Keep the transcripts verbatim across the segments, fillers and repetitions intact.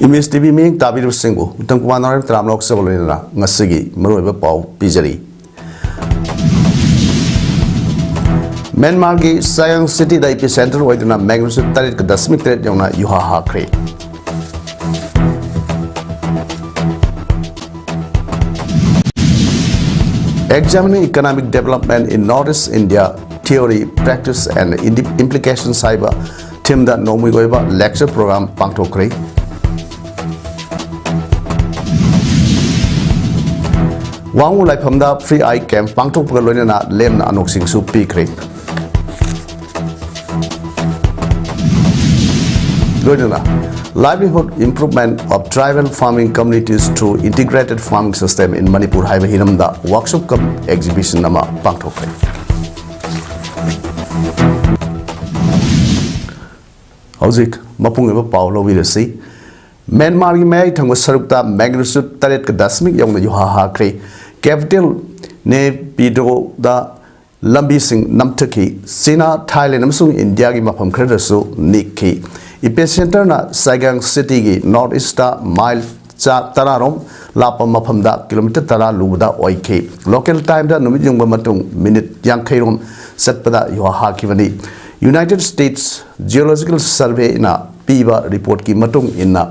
ꯃꯤꯁ T V ꯃꯤꯠꯌꯦꯡ ꯇꯥꯕꯤꯔꯤꯕꯁꯤꯡꯕꯨ ꯎꯇꯝ ꯀꯨꯃꯥꯔ ꯅꯥꯎꯔꯦꯝ ꯇꯔꯥꯝꯅ ꯂꯧꯖꯕ ꯂꯣꯏꯅꯅ ꯉꯁꯤꯒꯤ ꯃꯔꯨꯑꯣꯏꯕ ꯄꯥꯎ ꯄꯤꯖꯔꯤ꯫ ꯃ꯭ꯌꯥꯟꯃꯥꯔꯒꯤ ꯁꯥꯌꯥꯡ ꯁꯤꯇꯤꯗ ꯏꯄꯤ ꯁꯦꯟꯇꯔ ꯑꯣꯏꯗꯨꯅ ꯃꯦꯒꯅꯤꯆꯨꯠ ꯇꯔꯦꯠꯀ ꯗꯁꯃꯤꯛ ꯇꯔꯦꯠ ꯌꯧꯅ ꯌꯨꯍꯥ ꯍꯥꯈ꯭ꯔꯦ꯫ Examining Economic Development in Northeast India, Theory, Practice and Indi- Implications ꯍꯥꯏꯕ ꯊꯤꯝꯗ ꯅꯣꯡꯃꯒꯤ ꯑꯣꯏꯕ lecture programme ꯄꯥꯡꯊꯣꯛꯈ꯭ꯔꯦ꯫ ꯋꯥꯉꯨ ꯂꯥꯏꯐꯝꯗ free eye camp ꯄꯥꯡꯊꯣꯛꯄꯒ ꯂꯣꯏꯅꯅ ꯂꯦꯝꯅ ꯑꯅꯣꯛꯁꯤꯡꯁꯨ ꯄꯤꯈ꯭ꯔꯦ꯫ ꯂꯣꯏꯅꯅ Livelihood Improvement of Tribal Farming Communities Through Integrated Farming System in Manipur ꯍꯥꯏꯕ ꯍꯤꯔꯝꯗ ꯋꯥꯔꯛꯁꯣꯞ ꯀꯝ ꯑꯦꯛꯖꯤꯕꯤꯁꯟ ꯑꯃ ꯄꯥꯡꯊꯣꯛꯈ꯭ꯔꯦ꯫ ꯍꯧꯖꯤꯛ ꯃꯄꯨꯡ ꯑꯣꯏꯕ ꯄꯥꯎ ꯂꯧꯕꯤꯔꯁꯤ꯫ ꯃ꯭ꯌꯥꯟꯃꯥꯔꯒꯤ ꯃꯌꯥꯏ ꯊꯪꯕ ꯁꯔꯨꯛꯇ ꯃꯦꯒꯅꯤꯆꯨꯠ ꯇꯔꯦꯠꯀ ꯗꯁꯃꯤꯛ ꯌꯧꯅ ꯌꯨꯍꯥ ꯍꯥꯈ꯭ꯔꯦ꯫ ꯀꯦꯄꯤꯇꯦꯜ ꯅꯦꯄꯤꯗꯣꯗ ꯂꯝꯕꯤꯁꯤꯡ ꯅꯝꯊꯈꯤ꯫ ꯆꯤꯅꯥ, ꯊꯥꯏꯂꯦꯟ ꯑꯃꯁꯨꯡ ꯏꯟꯗꯤꯌꯥꯒꯤ ꯃꯐꯝ ꯈꯔꯗꯁꯨ ꯅꯤꯛꯈꯤ꯫ ꯏꯄꯤ ꯁꯦꯟꯇꯔꯅ ꯁꯥꯏꯒꯥꯡ ꯁꯤꯇꯤꯒꯤ ꯅꯣꯔꯠ ꯏꯁꯇ ꯃꯥꯏꯜ ꯆꯥ ꯇꯔꯥꯔꯣꯝ ꯂꯥꯞꯄ ꯃꯐꯝꯗ ꯀꯤꯂꯣꯃꯤꯇꯔ ꯇꯔꯥ ꯂꯨꯕꯗ ꯑꯣꯏꯈꯤ꯫ ꯂꯣꯀꯦꯜ ꯇꯥꯏꯝꯗ ꯅꯨꯃꯤꯠ ꯌꯨꯡꯕ ꯃꯇꯨꯡ ꯃꯤꯅꯤꯠ ꯌꯥꯡꯈꯩ ꯔꯣꯝ ꯆꯠꯄꯗ ꯌꯨꯍꯥ ꯍꯥꯈꯤꯕꯅꯤ꯫ ꯌꯨꯅꯥꯏꯇꯦꯗ ꯁ꯭ꯇꯦꯠꯁ ꯖꯤꯑꯣꯂꯣꯖꯤꯀꯦꯜ ꯁꯔꯚꯦꯅ ꯄꯤꯕ ꯔꯤꯄꯣꯔꯠꯀꯤ ꯃꯇꯨꯡ ꯏꯟꯅ,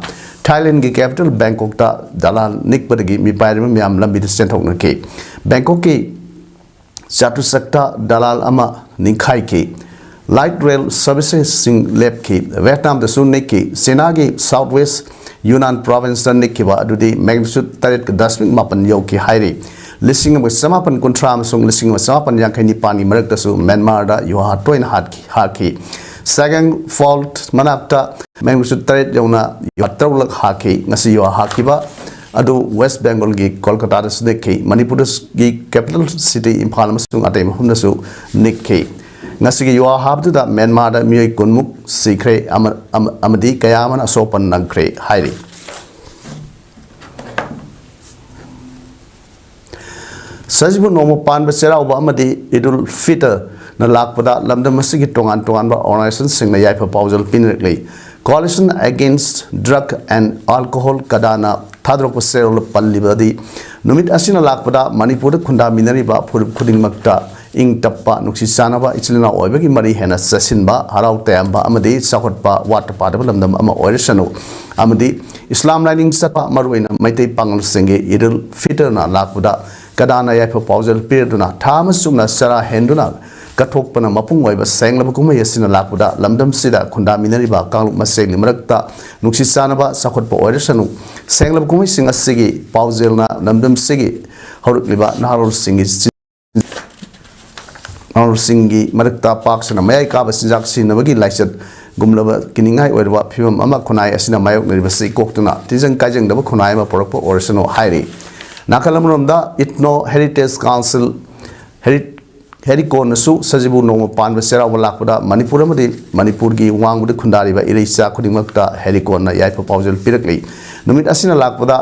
ꯊꯥꯏꯂꯦꯟꯒꯤ ꯀꯦꯄꯤꯇꯦꯜ ꯕꯦꯡꯀꯣꯛꯇ ꯗꯂꯥꯜ ꯅꯤꯛꯄꯗꯒꯤ ꯃꯤꯄꯥꯏꯔꯤꯕ ꯃꯌꯥꯝ ꯂꯝꯕꯤꯗ ꯆꯦꯟꯊꯣꯛꯅꯈꯤ꯫ ꯕꯦꯡꯀꯣꯛꯀꯤ ꯆꯥꯇꯨꯆꯛꯇ ꯗꯂꯥꯜ ꯑꯃ ꯅꯤꯡꯈꯥꯏꯈꯤ꯫ ꯂꯥꯏꯠ ꯔꯦꯜ ꯁꯔꯚꯤꯁꯦꯁꯁꯤꯡ ꯂꯦꯞꯈꯤ꯫ ꯚꯤꯌꯦꯠꯅꯥꯝꯗꯁꯨ ꯅꯤꯛꯈꯤ꯫ ꯆꯤꯅꯥꯒꯤ ꯁꯥꯎꯠ ꯋꯦꯁ ꯌꯨꯅꯥꯟ ꯄ꯭ꯔꯣꯚꯤꯟꯁꯇ ꯅꯤꯛꯈꯤꯕ ꯑꯗꯨꯗꯤ ꯃꯦꯒꯅꯤꯆꯨꯠ ꯇꯔꯦꯠꯀ ꯗꯁꯃꯤꯛ ꯃꯥꯄꯟ ꯌꯧꯈꯤ ꯍꯥꯏꯔꯤ꯫ ꯂꯤꯁꯤꯡ ꯑꯃꯒ ꯆꯃꯥꯄꯟ ꯀꯨꯟꯊ꯭ꯔꯥ ꯑꯃꯁꯨꯡ ꯂꯤꯁꯤꯡ ꯑꯃꯒ ꯆꯃꯥꯄꯟ ꯌꯥꯡꯈꯩ ꯅꯤꯄꯥꯟꯒꯤ ꯃꯔꯛꯇꯁꯨ ꯃ꯭ꯌꯥꯟꯃꯥꯔꯗ ꯌꯨꯍꯥ ꯇꯣꯏꯅ ꯍꯥꯠꯈꯤ, ꯍꯥꯈꯤ꯫ ꯁꯥꯏꯒꯥꯡ ꯐꯣꯜꯠ ꯃꯅꯥꯛꯇ ꯃꯦꯒꯅꯤꯆꯨꯠ ꯇꯔꯦꯠ ꯌꯧꯅ ꯌꯨꯍꯥ ꯇꯔꯨꯛꯂꯛ ꯍꯥꯈꯤ꯫ ꯉꯁꯤ ꯌꯨꯍꯥ ꯍꯥꯈꯤꯕ ꯑꯗꯨ ꯋꯦꯁ ꯕꯦꯡꯒꯣꯜꯒꯤ ꯀꯣꯜꯀꯇꯥꯗꯁꯨ ꯅꯤꯛꯈꯤ꯫ ꯃꯅꯤꯄꯨꯔꯒꯤ ꯀꯦꯄꯤꯇꯦꯜ ꯁꯤꯇꯤ ꯏꯝꯐꯥꯜ ꯑꯃꯁꯨꯡ ꯑꯇꯩ ꯃꯐꯝꯗꯁꯨ ꯅꯤꯛꯈꯤ꯫ ꯉꯁꯤꯒꯤ ꯌꯨꯍꯥ ꯍꯥꯕꯗꯨꯗ ꯃ꯭ꯌꯥꯟꯃꯥꯔꯗ ꯃꯤꯑꯣꯏ ꯀꯨꯟꯃꯨꯛ ꯁꯤꯈ꯭ꯔꯦ ꯑꯃ-, ꯑꯃ-, ꯑꯃꯗꯤ ꯀꯌꯥ ꯑꯃꯅ ꯑꯁꯣꯛ ꯑꯄꯟ ꯅꯪꯈ꯭ꯔꯦ ꯍꯥꯏꯔꯤ꯫ ꯁꯖꯤꯕꯨ ꯅꯣꯡꯃ ꯄꯥꯟꯕ ꯆꯩꯔꯥꯎꯕ ꯑꯃꯗꯤ ꯏꯗꯨꯜ ꯐꯤꯇꯔꯅ ꯂꯥꯛꯄꯗ ꯂꯝꯗꯝ ꯑꯁꯤꯒꯤ ꯇꯣꯉꯥꯟ ꯇꯣꯉꯥꯟꯕ ꯑꯣꯔꯒꯅꯥꯏꯖꯦꯁꯟꯁꯤꯡꯅ ꯌꯥꯏꯐ ꯄꯥꯎꯖꯦꯜ ꯄꯤꯅꯔꯛꯂꯤ꯫ Coalition Against Drug and Alcohol, ꯀꯗꯥꯅ ꯊꯥꯗꯣꯔꯛꯄ ꯆꯦꯔꯣꯜꯗ ꯄꯜꯂꯤꯕꯗꯤ, ꯅꯨꯃꯤꯠ ꯑꯁꯤꯅ ꯂꯥꯛꯄꯗ ꯃꯅꯤꯄꯨꯔꯗ ꯈꯨꯟꯗꯥꯃꯤꯟꯅꯔꯤꯕ ꯐꯨꯔꯨꯞ ꯈꯨꯗꯤꯡꯃꯛꯇ ꯏꯪ ꯇꯞꯄ, ꯅꯨꯡꯁꯤ ꯆꯥꯟꯅꯕ, ꯏꯆꯤꯜ ꯏꯅꯥꯎ ꯑꯣꯏꯕꯒꯤ ꯃꯔꯤ ꯍꯦꯟꯅ ꯆꯦꯠꯁꯤꯟꯕ, ꯍꯔꯥꯎ ꯇꯌꯥꯝꯕ ꯑꯃꯗꯤ ꯆꯥꯎꯈꯠꯄ ꯋꯥꯠꯇ ꯄꯥꯗꯕ ꯂꯝꯗꯝ ꯑꯃ ꯑꯣꯏꯔꯁꯅꯨ ꯑꯃꯗꯤ ꯏꯁꯂꯥꯝ ꯂꯥꯏꯅꯤꯡ ꯆꯠꯄ ꯃꯔꯨꯑꯣꯏꯅ ꯃꯩꯇꯩ ꯄꯥꯉꯜꯁꯤꯡꯒꯤ ꯏꯗꯨꯜ ꯐꯤꯇꯔꯅ ꯂꯥꯛꯄꯗ ꯀꯗꯥꯅ ꯌꯥꯏꯐ ꯄꯥꯎꯖꯦꯜ ꯄꯤꯔꯗꯨꯅ ꯊꯥ ꯑꯃ ꯆꯨꯞꯅ ꯆꯔꯥ ꯍꯦꯟꯗꯨꯅ ꯀꯠꯊꯣꯛꯄꯅ ꯃꯄꯨꯡ ꯑꯣꯏꯕ ꯁꯦꯡꯂꯕ ꯀꯨꯝꯍꯩ ꯑꯁꯤꯅ ꯂꯥꯛꯄꯗ ꯂꯝꯗꯝꯁꯤꯗ ꯈꯨꯟꯗꯥꯃꯤꯟꯅꯔꯤꯕ ꯀꯥꯡꯂꯨꯞ ꯃꯁꯦꯜꯒꯤ ꯃꯔꯛꯇ ꯅꯨꯡꯁꯤ ꯆꯥꯟꯅꯕ ꯆꯥꯎꯈꯠꯄ ꯑꯣꯏꯔꯁꯅꯨ꯫ ꯁꯦꯡꯂꯕ ꯀꯨꯝꯍꯩꯁꯤꯡ ꯑꯁꯤꯒꯤ ꯄꯥꯎꯖꯦꯜꯅ ꯂꯝꯗꯝꯁꯤꯒꯤ ꯍꯧꯔꯛꯂꯤꯕ ꯅꯍꯥꯔꯣꯜꯁꯤꯡꯒꯤ ꯆꯤ-, ꯅꯍꯥꯔꯣꯜꯁꯤꯡꯒꯤ ꯃꯔꯛꯇ ꯄꯥꯛ ꯁꯟꯅ ꯃꯌꯥꯏ ꯀꯥꯕ ꯆꯤꯟꯖꯥꯛ ꯁꯤꯖꯤꯟꯅꯕꯒꯤ ꯂꯥꯏꯆꯠꯒꯨꯝꯂꯕ ꯀꯤꯅꯤꯡꯉꯥꯏ ꯑꯣꯏꯔꯕ ꯐꯤꯕꯝ ꯑꯃ ꯈꯨꯟꯅꯥꯏ ꯑꯁꯤꯅ ꯃꯥꯌꯣꯛꯅꯔꯤꯕꯁꯤ ꯀꯣꯛꯇꯨꯅ ꯇꯤꯟꯖꯪ ꯀꯥꯏꯖꯪꯗꯕ ꯈꯨꯟꯅꯥꯏ ꯑꯃ ꯄꯨꯔꯛꯄ ꯑꯣꯏꯔꯁꯅꯨ ꯍꯥꯏꯔꯤ꯫ ꯅꯥꯀꯜ ꯑꯃꯔꯣꯝꯗ Ethno Heritage Council, ꯍꯦꯔꯤ-, ꯍꯦꯔꯤꯀꯣꯟꯅꯁꯨ ꯁꯖꯤꯕꯨ ꯅꯣꯡꯃ ꯄꯥꯟꯕ ꯆꯩꯔꯥꯎꯕ ꯂꯥꯛꯄꯗ ꯃꯅꯤꯄꯨꯔ ꯑꯃꯗꯤ ꯃꯅꯤꯄꯨꯔꯒꯤ ꯋꯥꯡꯃꯗ ꯈꯨꯟꯗꯥꯔꯤꯕ ꯏꯔꯩꯆꯥ ꯈꯨꯗꯤꯡꯃꯛꯇ ꯍꯦꯔꯤꯀꯣꯟꯅ ꯌꯥꯏꯐ ꯄꯥꯎꯖꯦꯜ ꯄꯤꯔꯛꯂꯤ꯫ ꯅꯨꯃꯤꯠ ꯑꯁꯤꯅ ꯂꯥꯛꯄꯗ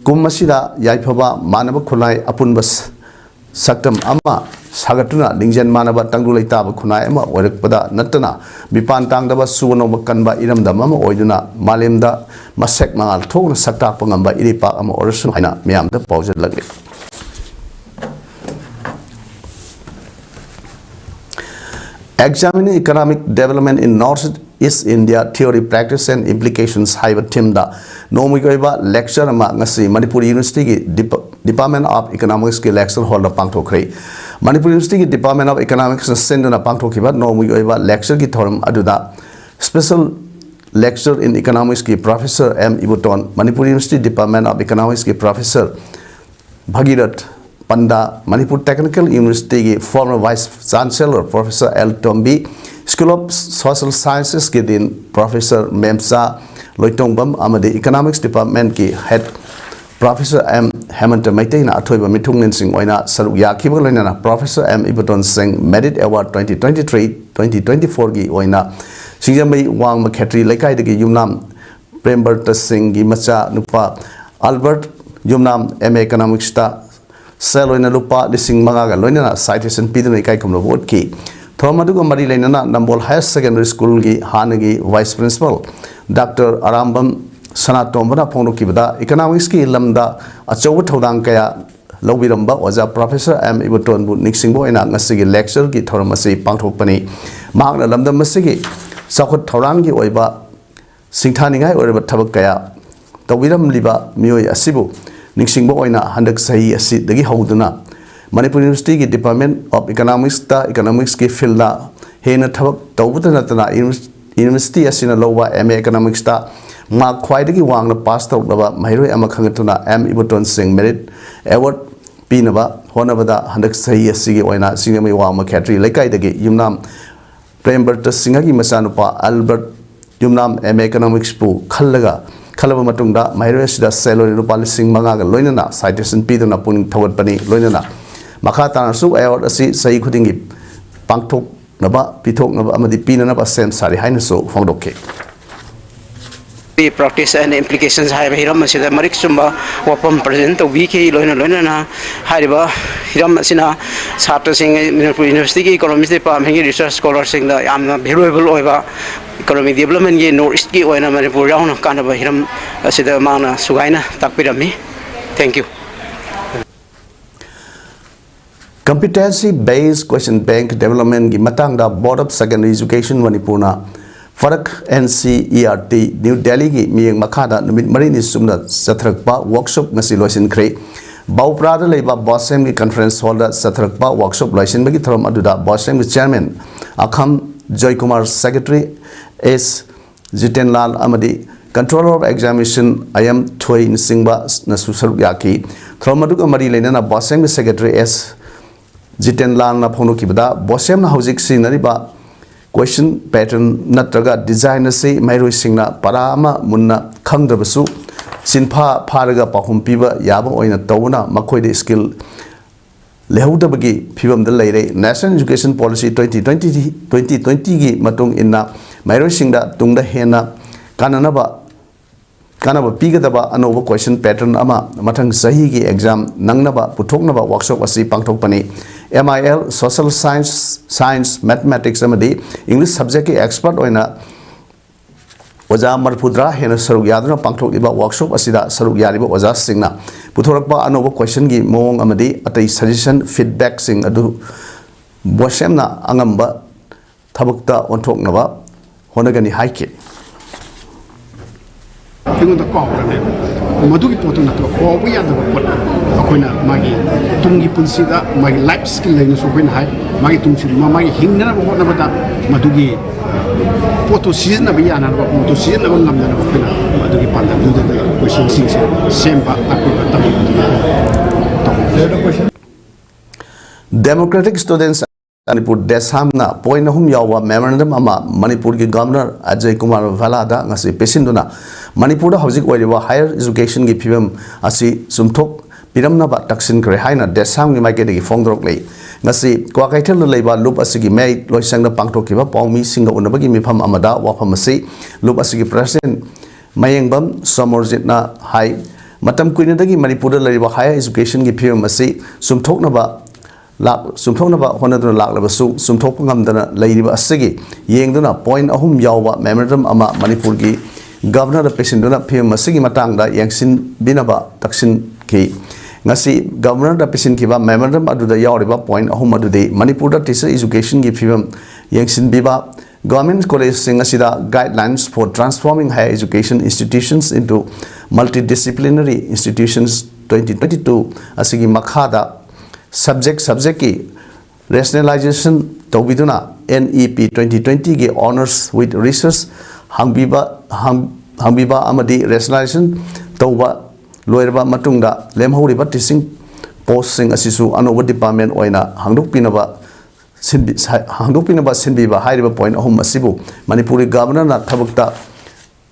ꯀꯨꯝ ꯑꯁꯤꯗ ꯌꯥꯏꯐꯕ ꯃꯥꯟꯅꯕ ꯈꯨꯟꯅꯥꯏ ꯑꯄꯨꯟꯕ ꯁ-, ꯁꯛꯇꯝ ꯑꯃ ꯁꯥꯒꯠꯇꯨꯅ ꯂꯤꯡꯖꯦꯜ ꯃꯥꯟꯅꯕ ꯇꯪꯗꯨ ꯂꯩꯇꯥꯕ ꯈꯨꯟꯅꯥꯏ ꯑꯃ ꯑꯣꯏꯔꯛꯄꯗ ꯅꯠꯇꯅ ꯃꯤꯄꯥꯟ ꯇꯥꯡꯗꯕ ꯁꯨꯕ ꯅꯣꯝꯕ ꯀꯟꯕ ꯏꯔꯝꯗꯝ ꯑꯃ ꯑꯣꯏꯗꯨꯅ ꯃꯥꯂꯦꯝꯗ ꯃꯁꯛ ꯃꯉꯥꯜ ꯊꯣꯛꯅ ꯁꯛ ꯇꯥꯛꯄ ꯉꯝꯕ ꯏꯔꯩꯄꯥꯛ ꯑꯃ ꯑꯣꯏꯔꯁꯅꯨ ꯍꯥꯏꯅ ꯃꯤꯌꯥꯝꯗ ꯄꯥꯎꯖꯦꯜꯂꯛꯂꯤ꯫ Examining Economic Development in North East India, Theory, Practice and Implications ꯍꯥꯏꯕ ꯊꯤꯝꯗ ꯅꯣꯡꯃꯒꯤ ꯑꯣꯏꯕ lecture ꯑꯃ ꯉꯁꯤ ꯃꯅꯤꯄꯨꯔ ꯌꯨꯅꯤꯚꯔꯁꯤꯇꯤꯒꯤ ꯗꯤꯄ-, Department of Economicsꯀꯤ lecture hallꯗ ꯄꯥꯡꯊꯣꯛꯈ꯭ꯔꯦ꯫ ꯃꯅꯤꯄꯨꯔ ꯌꯨꯅꯤꯚꯔꯁꯤꯇꯤꯒꯤ Department of Economicsꯅ ꯁꯤꯟꯗꯨꯅ ꯄꯥꯡꯊꯣꯛꯈꯤꯕ ꯅꯣꯡꯃꯒꯤ ꯑꯣꯏꯕ lectureꯒꯤ ꯊꯧꯔꯝ ꯑꯗꯨꯗ special lecture in economicsꯀꯤ Professor M Iboton, Manipur university Department of Economicsꯀꯤ Professor ꯚꯒꯤꯔꯊ ꯄꯟꯗꯥ, ꯃꯅꯤꯄꯨꯔ Technical Universityꯒꯤ former Vice Chancellor Professor L Tombi, School of Social Sciencesꯀꯤ Dean Professor ꯃꯦꯝꯆꯥ ꯂꯣꯏꯇꯣꯡꯕꯝ ꯑꯃꯗꯤ Economics Departmentꯀꯤ Head Professor ꯑꯦꯝ ꯍꯦꯃꯟꯇ ꯃꯩꯇꯩꯅ ꯑꯊꯣꯏꯕ ꯃꯤꯊꯨꯡꯂꯦꯟꯁꯤꯡ ꯑꯣꯏꯅ ꯁꯔꯨꯛ ꯌꯥꯈꯤꯕꯒ ꯂꯣꯏꯅꯅ Professor ꯑꯦꯝ ꯏꯕꯣꯇꯣꯟ ꯁꯤꯡ Merit Award twenty twenty-three twenty twenty-fourꯒꯤ ꯑꯣꯏꯅ ꯁꯤꯡꯖꯃꯩ ꯋꯥꯡꯃ ꯈꯦꯇ꯭ꯔꯤ ꯂꯩꯀꯥꯏꯗꯒꯤ ꯌꯨꯝꯅꯥꯝ ꯄ꯭ꯔꯦꯝꯕꯔꯇ ꯁꯤꯡꯒꯤ ꯃꯆꯥ ꯅꯨꯄꯥ ꯑꯜꯕꯔꯠ ꯌꯨꯝꯅꯥꯝ M A Economicsꯇ ꯁꯦꯜ ꯑꯣꯏꯅ ꯂꯨꯄꯥ ꯂꯤꯁꯤꯡ ꯃꯉꯥꯒ ꯂꯣꯏꯅꯅ citation ꯄꯤꯗꯨꯅ ꯏꯀꯥꯏ ꯈꯨꯝꯅꯕ ꯎꯠꯈꯤ꯫ ꯊꯧꯔꯝ ꯑꯗꯨꯒ ꯃꯔꯤ ꯂꯩꯅꯅ ꯅꯝꯕꯣꯜ ꯍꯥꯌꯔ ꯁꯦꯀꯦꯟꯗꯔꯤ ꯁ꯭ꯀꯨꯜꯒꯤ ꯍꯥꯟꯅꯒꯤ ꯚꯥꯏꯁ ꯄ꯭ꯔꯤꯟꯁꯤꯄꯥꯜ ꯗꯥꯛꯇꯔ ꯑꯔꯥꯝꯕꯝ ꯁꯅꯥꯇꯣꯝꯕꯅ ꯐꯣꯡꯗꯣꯛꯈꯤꯕꯗ, ꯏꯀꯅꯣꯃꯤꯛꯁꯀꯤ ꯂꯝꯗ ꯑꯆꯧꯕ ꯊꯧꯗꯥꯡ ꯀꯌꯥ ꯂꯧꯕꯤꯔꯝꯕ ꯑꯣꯖꯥ ꯄ꯭ꯔꯣꯐꯦꯁꯔ ꯑꯦꯝ ꯏꯕꯣꯇꯣꯟꯕꯨ ꯅꯤꯡꯁꯤꯡꯕ ꯑꯣꯏꯅ ꯉꯁꯤꯒꯤ ꯂꯦꯛꯆꯔꯒꯤ ꯊꯧꯔꯝ ꯑꯁꯤ ꯄꯥꯡꯊꯣꯛꯄꯅꯤ꯫ ꯃꯍꯥꯛꯅ ꯂꯝꯗꯝ ꯑꯁꯤꯒꯤ ꯆꯥꯎꯈꯠ ꯊꯧꯔꯥꯡꯒꯤ ꯑꯣꯏꯕ ꯁꯤꯡꯊꯥꯅꯤꯡꯉꯥꯏ ꯑꯣꯏꯔꯕ ꯊꯕꯛ ꯀꯌꯥ ꯇꯧꯕꯤꯔꯝꯂꯤꯕ ꯃꯤꯑꯣꯏ ꯑꯁꯤꯕꯨ ꯅꯤꯡꯁꯤꯡꯕ ꯑꯣꯏꯅ ꯍꯟꯗꯛ ꯆꯍꯤ ꯑꯁꯤꯗꯒꯤ ꯍꯧꯗꯨꯅ ꯃꯅꯤꯄꯨꯔ ꯌꯨꯅꯤꯚꯔꯁꯤꯇꯤꯒꯤ ꯗꯤꯄꯥꯔꯠꯃꯦꯟ ꯑꯣꯐ ꯏꯀꯅꯣꯃꯤꯛꯁꯇ ꯏꯀꯅꯣꯃꯤꯛꯁꯀꯤ ꯐꯤꯜꯗ ꯍꯦꯟꯅ ꯊꯕꯛ ꯇꯧꯕꯇ ꯅꯠꯇꯅ, ꯌꯨꯅꯤꯚꯔꯁꯤꯇꯤ ꯑꯁꯤꯅ ꯂꯧꯕ ꯑꯦꯝ ꯑꯦ ꯏꯀꯅꯣꯃꯤꯛꯁꯇ ꯃꯥꯔꯛ ꯈ꯭ꯋꯥꯏꯗꯒꯤ ꯋꯥꯡꯅ ꯄꯥꯁ ꯇꯧꯔꯛꯂꯕ ꯃꯍꯩꯔꯣꯏ ꯑꯃ ꯈꯟꯒꯠꯇꯨꯅ ꯑꯦꯝ ꯏꯕꯣꯇꯣꯟ ꯁꯤꯡ ꯃꯦꯔꯤꯠ ꯑꯦꯋꯥꯔꯗ ꯄꯤꯅꯕ ꯍꯣꯠꯅꯕꯗ ꯍꯟꯗꯛ ꯆꯍꯤ ꯑꯁꯤꯒꯤ ꯑꯣꯏꯅ ꯁꯤꯡꯖꯃꯩ ꯋꯥꯡꯃ ꯈꯦꯇ꯭ꯔꯤ ꯂꯩꯀꯥꯏꯗꯒꯤ ꯌꯨꯝꯅꯥꯝ ꯄ꯭ꯔꯦꯝꯕꯔꯇ ꯁꯤꯡꯍꯒꯤ ꯃꯆꯥꯅꯨꯄꯥ ꯑꯜꯕꯔꯠ ꯌꯨꯝꯅꯥꯝ ꯑꯦꯝ ꯑꯦ ꯏꯀꯅꯣꯃꯤꯛꯁꯄꯨ ꯈꯜꯂꯒ, ꯈꯜꯂꯕ ꯃꯇꯨꯡꯗ ꯃꯍꯩꯔꯣꯏ ꯑꯁꯤꯗ ꯁꯦꯜ ꯑꯣꯏꯅ ꯂꯨꯄꯥ ꯂꯤꯁꯤꯡ ꯃꯉꯥꯒ ꯂꯣꯏꯅꯅ ꯁꯥꯏꯇꯦꯁꯟ ꯄꯤꯗꯨꯅ ꯄꯨꯛꯅꯤꯡ ꯊꯧꯒꯠꯄꯅꯤ꯫ ꯂꯣꯏꯅꯅ ꯃꯈꯥ ꯇꯥꯅꯁꯨ ꯑꯦꯋꯥꯔꯗ ꯑꯁꯤ ꯆꯍꯤ ꯈꯨꯗꯤꯡꯒꯤ ꯄꯥꯡꯊꯣꯛꯅꯕ, ꯄꯤꯊꯣꯛꯅꯕ ꯑꯃꯗꯤ ꯄꯤꯅꯅꯕ ꯁꯦꯝ ꯁꯥꯔꯤ ꯍꯥꯏꯅꯁꯨ ꯐꯣꯡꯗꯣꯛꯈꯤ꯫ Practice and Implications ꯍꯥꯏꯕ ꯍꯤꯔꯝ ꯑꯁꯤꯗ ꯃꯔꯤꯛ ꯆꯨꯝꯕ ꯋꯥꯐꯝ ꯄ꯭ꯔꯖꯦꯟ ꯇꯧꯕꯤꯈꯤ꯫ ꯂꯣꯏꯅ ꯂꯣꯏꯅꯅ ꯍꯥꯏꯔꯤꯕ ꯍꯤꯔꯝ ꯑꯁꯤꯅ ꯁꯥꯇ꯭ꯔꯁꯤꯡ, ꯃꯅꯤꯄꯨꯔ ꯌꯨꯅꯤꯚꯔꯁꯤꯇꯤꯒꯤ ꯏꯀꯣꯅꯣꯃꯤꯛꯁ ꯗꯤꯄꯥꯔꯠꯃꯦꯟꯒꯤ ꯔꯤꯁꯔꯁ ꯁ꯭ꯀꯣꯂꯔꯁꯤꯡꯗ ꯌꯥꯝꯅ ꯚꯦꯂꯨꯑꯦꯕꯜ ꯑꯣꯏꯕ, ꯏꯀꯣꯅꯣꯃꯤꯛ ꯗꯤꯕꯂꯞꯃꯦꯟꯒꯤ ꯅꯣꯔꯠ ꯏꯁꯀꯤ ꯑꯣꯏꯅ ꯃꯅꯤꯄꯨꯔ ꯌꯥꯎꯅ ꯀꯥꯟꯅꯕ ꯍꯤꯔꯝ ꯑꯁꯤꯗ ꯃꯥꯅ ꯁꯨꯒꯥꯏꯅ ꯇꯥꯛꯄꯤꯔꯝꯃꯤ꯫ Thank you. Competency Based Question Bank Developmentꯒꯤ ꯃꯇꯥꯡꯗ Board of Secondary Education ꯃꯅꯤꯄꯨꯔꯅ ꯐꯔꯛ N C E R T new ꯗꯦꯜꯂꯤꯒꯤ ꯃꯤꯠꯌꯦꯡ ꯃꯈꯥꯗ ꯅꯨꯃꯤꯠ ꯃꯔꯤꯅꯤ ꯆꯨꯞꯅ ꯆꯠꯊꯔꯛꯄ ꯋꯥꯔꯛꯁꯣꯞ ꯉꯁꯤ ꯂꯣꯏꯁꯤꯟꯈ꯭ꯔꯦ꯫ ꯕꯥꯎꯄ꯭ꯔꯥꯗ ꯂꯩꯕ ꯕꯣꯁꯦꯝꯒꯤ ꯀꯟꯐꯔꯦꯟꯁ ꯍꯣꯜꯗ ꯆꯠꯊꯔꯛꯄ ꯋꯥꯔꯛꯁꯣꯞ ꯂꯣꯏꯁꯤꯟꯕꯒꯤ ꯊꯧꯔꯝ ꯑꯗꯨꯗ ꯕꯣꯁꯦꯝꯒꯤ ꯆꯤꯌꯔꯃꯦꯟ ꯑꯈꯝ ꯖꯣꯏꯀꯨꯃꯥꯔ, ꯁꯦꯀ꯭ꯔꯦꯇꯔꯤ ꯑꯦꯁ ꯖꯤꯇꯦꯟꯂꯥꯜ ꯑꯃꯗꯤ Controller of Examination ꯑꯌꯝ ꯊꯣꯏꯅꯆꯤꯡꯕꯅꯁꯨ ꯁꯔꯨꯛ ꯌꯥꯈꯤ꯫ ꯊꯧꯔꯝ ꯑꯗꯨꯒ ꯃꯔꯤ ꯂꯩꯅꯅ ꯕꯣꯁꯦꯝꯒꯤ ꯁꯦꯀ꯭ꯔꯦꯇꯔꯤ ꯑꯦꯁ ꯖꯤꯇꯦꯟꯂꯥꯜꯅ ꯐꯣꯡꯗꯣꯛꯈꯤꯕꯗ, ꯕꯣꯁꯦꯝꯅ ꯍꯧꯖꯤꯛ ꯁꯤꯖꯤꯟꯅꯔꯤꯕ ꯀꯣꯏꯁꯟ ꯄꯦꯇꯔꯟ ꯅꯠꯇ꯭ꯔꯒ ꯗꯤꯖꯥꯏꯟ ꯑꯁꯤ ꯃꯍꯩꯔꯣꯏꯁꯤꯡꯅ ꯄꯔꯥ ꯑꯃ ꯃꯨꯟꯅ ꯈꯪꯗ꯭ꯔꯕꯁꯨ ꯆꯤꯟꯐꯥ ꯐꯥꯔꯒ ꯄꯥꯎꯈꯨꯝ ꯄꯤꯕ ꯌꯥꯕ ꯑꯣꯏꯅ ꯇꯧꯕꯅ ꯃꯈꯣꯏꯗ ꯁ꯭ꯀꯤꯜ ꯂꯩꯍꯧꯗꯕꯒꯤ ꯐꯤꯕꯝꯗ ꯂꯩꯔꯦ꯫ National Education Policy twenty twenty, twenty twentyꯒꯤ ꯃꯇꯨꯡ ꯏꯟꯅ ꯃꯍꯩꯔꯣꯏꯁꯤꯡꯗ ꯇꯨꯡꯗ ꯍꯦꯟꯅ ꯀꯥꯟꯅꯅꯕ ꯀꯥꯟꯅꯕ ꯄꯤꯒꯗꯕ ꯑꯅꯧꯕ question pattern ꯑꯃ ꯃꯊꯪ ꯆꯍꯤꯒꯤ exam ꯅꯪꯅꯕ ꯄꯨꯊꯣꯛꯅꯕ workshop ꯑꯁꯤ ꯄꯥꯡꯊꯣꯛꯄꯅꯤ꯫ M I L, Social Science, Science, Mathematics ꯑꯃꯗꯤ English subjectꯀꯤ expert ꯑꯣꯏꯅ ꯑꯣꯖꯥ ꯃꯔꯤꯐꯨꯇꯔꯥ ꯍꯦꯟꯅ ꯁꯔꯨꯛ ꯌꯥꯗꯨꯅ ꯄꯥꯡꯊꯣꯛꯂꯤꯕ workshop ꯑꯁꯤꯗ ꯁꯔꯨꯛ ꯌꯥꯔꯤꯕ ꯑꯣꯖꯥꯁꯤꯡꯅ ꯄꯨꯊꯣꯔꯛꯄ ꯑꯅꯧꯕ questionꯒꯤ ꯃꯑꯣꯡ ꯑꯃꯗꯤ ꯑꯇꯩ suggestion, feedbackꯁꯤꯡ ꯑꯗꯨ ꯕꯣꯁꯦꯝꯅ ꯑꯉꯝꯕ ꯊꯕꯛꯇ ꯑꯣꯟꯊꯣꯛꯅꯕ ꯍꯣꯠꯅꯒꯅꯤ ꯍꯥꯏꯈꯤ꯫ ꯑꯩꯉꯣꯟꯗ ꯀꯥꯎꯈ꯭ꯔꯅꯦꯕ꯫ ꯃꯗꯨꯒꯤ ꯄꯣꯠꯇꯨ ꯅꯠꯇꯕ, ꯀꯥꯎꯕ ꯌꯥꯗꯕ ꯄꯣꯠ꯫ ꯑꯩꯈꯣꯏꯅ ꯃꯥꯒꯤ ꯇꯨꯡꯒꯤ ꯄꯨꯟꯁꯤꯗ ꯃꯥꯒꯤ life skill ꯍꯥꯏꯅꯁꯨ ꯑꯩꯈꯣꯏꯅ ꯍꯥꯏ꯫ ꯃꯥꯒꯤ ꯇꯨꯡꯁꯤ, ꯃꯥ-, ꯃꯥꯒꯤ ꯍꯤꯡꯅꯅꯕ ꯍꯣꯠꯅꯕꯗ ꯃꯗꯨꯒꯤ ꯄꯣꯠꯇꯨ ꯁꯤꯖꯤꯟꯅꯕ ꯌꯥꯅꯅꯕ, ꯄꯣꯠꯇꯨ ꯁꯤꯖꯤꯟꯅꯕ ꯉꯝꯅꯅꯕ ꯑꯩꯈꯣꯏꯅ ꯃꯗꯨꯒꯤ ꯄꯥꯟꯗꯝꯗꯨꯗ ꯑꯩꯈꯣꯏ ꯁꯤꯡꯁꯦ ꯁꯦꯝꯕ, ꯇꯥꯛꯄꯤꯕ, ꯇꯝꯕꯤꯕꯗꯨꯅꯤ꯫ Democratic Students ꯃꯅꯤꯄꯨꯔ, DESAMꯅ point ꯑꯍꯨꯝ ꯌꯥꯎꯕ memorandum ꯑꯃ ꯃꯅꯤꯄꯨꯔꯒꯤ Governor ꯑꯖꯌ ꯀꯨꯃꯥꯔ ꯚꯜꯂꯥꯗ ꯉꯁꯤ ꯄꯤꯁꯤꯟꯗꯨꯅ ꯃꯅꯤꯄꯨꯔꯗ ꯍꯧꯖꯤꯛ ꯑꯣꯏꯔꯤꯕ higher educationꯒꯤ ꯐꯤꯕꯝ ꯑꯁꯤ ꯆꯨꯝꯊꯣꯛꯄꯤꯔꯝꯅꯕ ꯇꯛꯁꯤꯟꯈ꯭ꯔꯦ ꯍꯥꯏꯅ DESAMꯒꯤ ꯃꯥꯏꯀꯩꯗꯒꯤ ꯐꯣꯡꯗꯣꯔꯛꯂꯤ꯫ ꯉꯁꯤ ꯀ꯭ꯋꯥꯀꯩꯊꯦꯜꯗ ꯂꯩꯕ ꯂꯨꯞ ꯑꯁꯤꯒꯤ ꯃꯌꯥꯏ ꯂꯣꯏꯁꯪꯗ ꯄꯥꯡꯊꯣꯛꯈꯤꯕ ꯄꯥꯎꯃꯤꯁꯤꯡꯒ ꯎꯅꯕꯒꯤ ꯃꯤꯐꯝ ꯑꯃꯗ ꯋꯥꯐꯝ ꯑꯁꯤ ꯂꯨꯞ ꯑꯁꯤꯒꯤ President ꯃꯌꯦꯡꯕꯝ ꯁꯣꯃꯣꯔꯖꯤꯠꯅ ꯍꯥꯏ꯫ ꯃꯇꯝ ꯀꯨꯏꯅꯗꯒꯤ ꯃꯅꯤꯄꯨꯔꯗ ꯂꯩꯔꯤꯕ higher educationꯒꯤ ꯐꯤꯕꯝ ꯑꯁꯤ ꯆꯨꯝꯊꯣꯛꯅꯕ ꯂꯥꯛ-, ꯆꯨꯝꯊꯣꯛꯅꯕ ꯍꯣꯠꯅꯗꯨꯅ ꯂꯥꯛꯂꯕꯁꯨ, ꯆꯨꯝꯊꯣꯛꯄ ꯉꯝꯗꯅ ꯂꯩꯔꯤꯕ ꯑꯁꯤꯒꯤ ꯌꯦꯡꯗꯨꯅ point ꯑꯍꯨꯝ ꯌꯥꯎꯕ memorandum ꯑꯃ ꯃꯅꯤꯄꯨꯔꯒꯤ Governorꯗ ꯄꯤꯁꯤꯟꯗꯨꯅ ꯐꯤꯕꯝ ꯑꯁꯤꯒꯤ ꯃꯇꯥꯡꯗ ꯌꯦꯡꯁꯤꯟꯕꯤꯅꯕ ꯇꯛꯁꯤꯟꯈꯤ꯫ ꯉꯁꯤ Governorꯗ ꯄꯤꯁꯤꯟꯈꯤꯕ memorandum ꯑꯗꯨꯗ ꯌꯥꯎꯔꯤꯕ point ꯑꯍꯨꯝ ꯑꯗꯨꯗꯤ ꯃꯅꯤꯄꯨꯔꯗ teacher educationꯒꯤ ꯐꯤꯕꯝ ꯌꯦꯡꯁꯤꯟꯕꯤꯕ, government collegeꯁꯤꯡ ꯑꯁꯤꯗ Guidelines for Transforming Higher Education Institutions into Multidisciplinary Institutions twenty twenty-two ꯑꯁꯤꯒꯤ ꯃꯈꯥꯗ subject subjectꯀꯤ rationalization ꯇꯧꯕꯤꯗꯨꯅ N E P twenty twentyꯒꯤ Honours with Research ꯍꯥꯡꯕꯤꯕ, ꯍꯥꯡ-, ꯍꯥꯡꯕꯤꯕ ꯑꯃꯗꯤ rationalization ꯇꯧꯕ ꯂꯣꯏꯔꯕ ꯃꯇꯨꯡꯗ ꯂꯦꯝꯍꯧꯔꯤꯕ teaching postꯁꯤꯡ ꯑꯁꯤꯁꯨ ꯑꯅꯧꯕ department ꯑꯣꯏꯅ ꯍꯥꯡꯗꯣꯛꯄꯤꯅꯕ ꯁꯤꯟꯕꯤ-, ꯁ-, ꯍꯥꯡꯗꯣꯛꯄꯤꯅꯕ ꯁꯤꯟꯕꯤꯕ ꯍꯥꯏꯔꯤꯕ point ꯑꯍꯨꯝ ꯑꯁꯤꯕꯨ ꯃꯅꯤꯄꯨꯔꯒꯤ Governorꯅ ꯊꯕꯛꯇ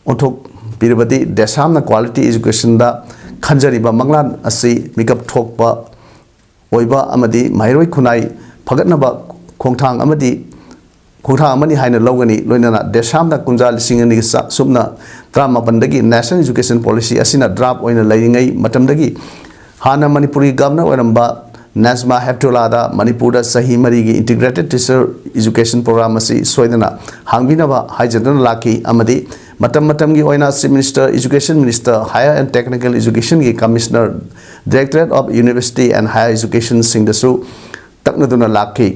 ꯑꯣꯟꯊꯣꯛꯄꯤꯔꯕꯗꯤ DESAMꯅ quality educationꯗ ꯈꯟꯖꯔꯤꯕ ꯃꯪꯂꯥꯟ ꯑꯁꯤ ꯃꯤꯀꯞ ꯊꯣꯛꯄ ꯑꯣꯏꯕ ꯑꯃꯗꯤ ꯃꯍꯩꯔꯣꯏ ꯈꯨꯟꯅꯥꯏ ꯐꯒꯠꯅꯕ ꯈꯣꯡꯊꯥꯡ ꯑꯃꯗꯤ ꯈꯣꯡꯊꯥꯡ ꯑꯃꯅꯤ ꯍꯥꯏꯅ ꯂꯧꯒꯅꯤ꯫ ꯂꯣꯏꯅꯅ ꯗꯦꯁꯥꯝꯗ ꯀꯨꯝꯖꯥ ꯂꯤꯁꯤꯡ ꯑꯅꯤꯒ ꯆꯥ-, ꯁꯨꯞꯅ ꯇꯔꯥꯃꯥꯄꯟꯗꯒꯤ National Education Policy ꯑꯁꯤꯅ draft ꯑꯣꯏꯅ ꯂꯩꯔꯤꯉꯩ ꯃꯇꯝꯗꯒꯤ ꯍꯥꯟꯅ ꯃꯅꯤꯄꯨꯔꯒꯤ governor ꯑꯣꯏꯔꯝꯕ ꯅꯖꯃꯥ ꯍꯦꯞꯇꯨꯂꯥꯗ ꯃꯅꯤꯄꯨꯔꯗ ꯆꯍꯤ ꯃꯔꯤꯒꯤ Integrated Teacher Education Program ꯑꯁꯤ ꯁꯣꯏꯗꯅ ꯍꯥꯡꯕꯤꯅꯕ ꯍꯥꯏꯖꯗꯨꯅ ꯂꯥꯛꯈꯤ ꯑꯃꯗꯤ ꯃꯇꯝ ꯃꯇꯝꯒꯤ ꯑꯣꯏꯅ Chief Minister, Education Minister, Higher and Technical Educationꯒꯤ Commissioner, Directorate of University and Higher Educationꯁꯤꯡꯗꯁꯨ ꯇꯛꯅꯗꯨꯅ ꯂꯥꯛꯈꯤ꯫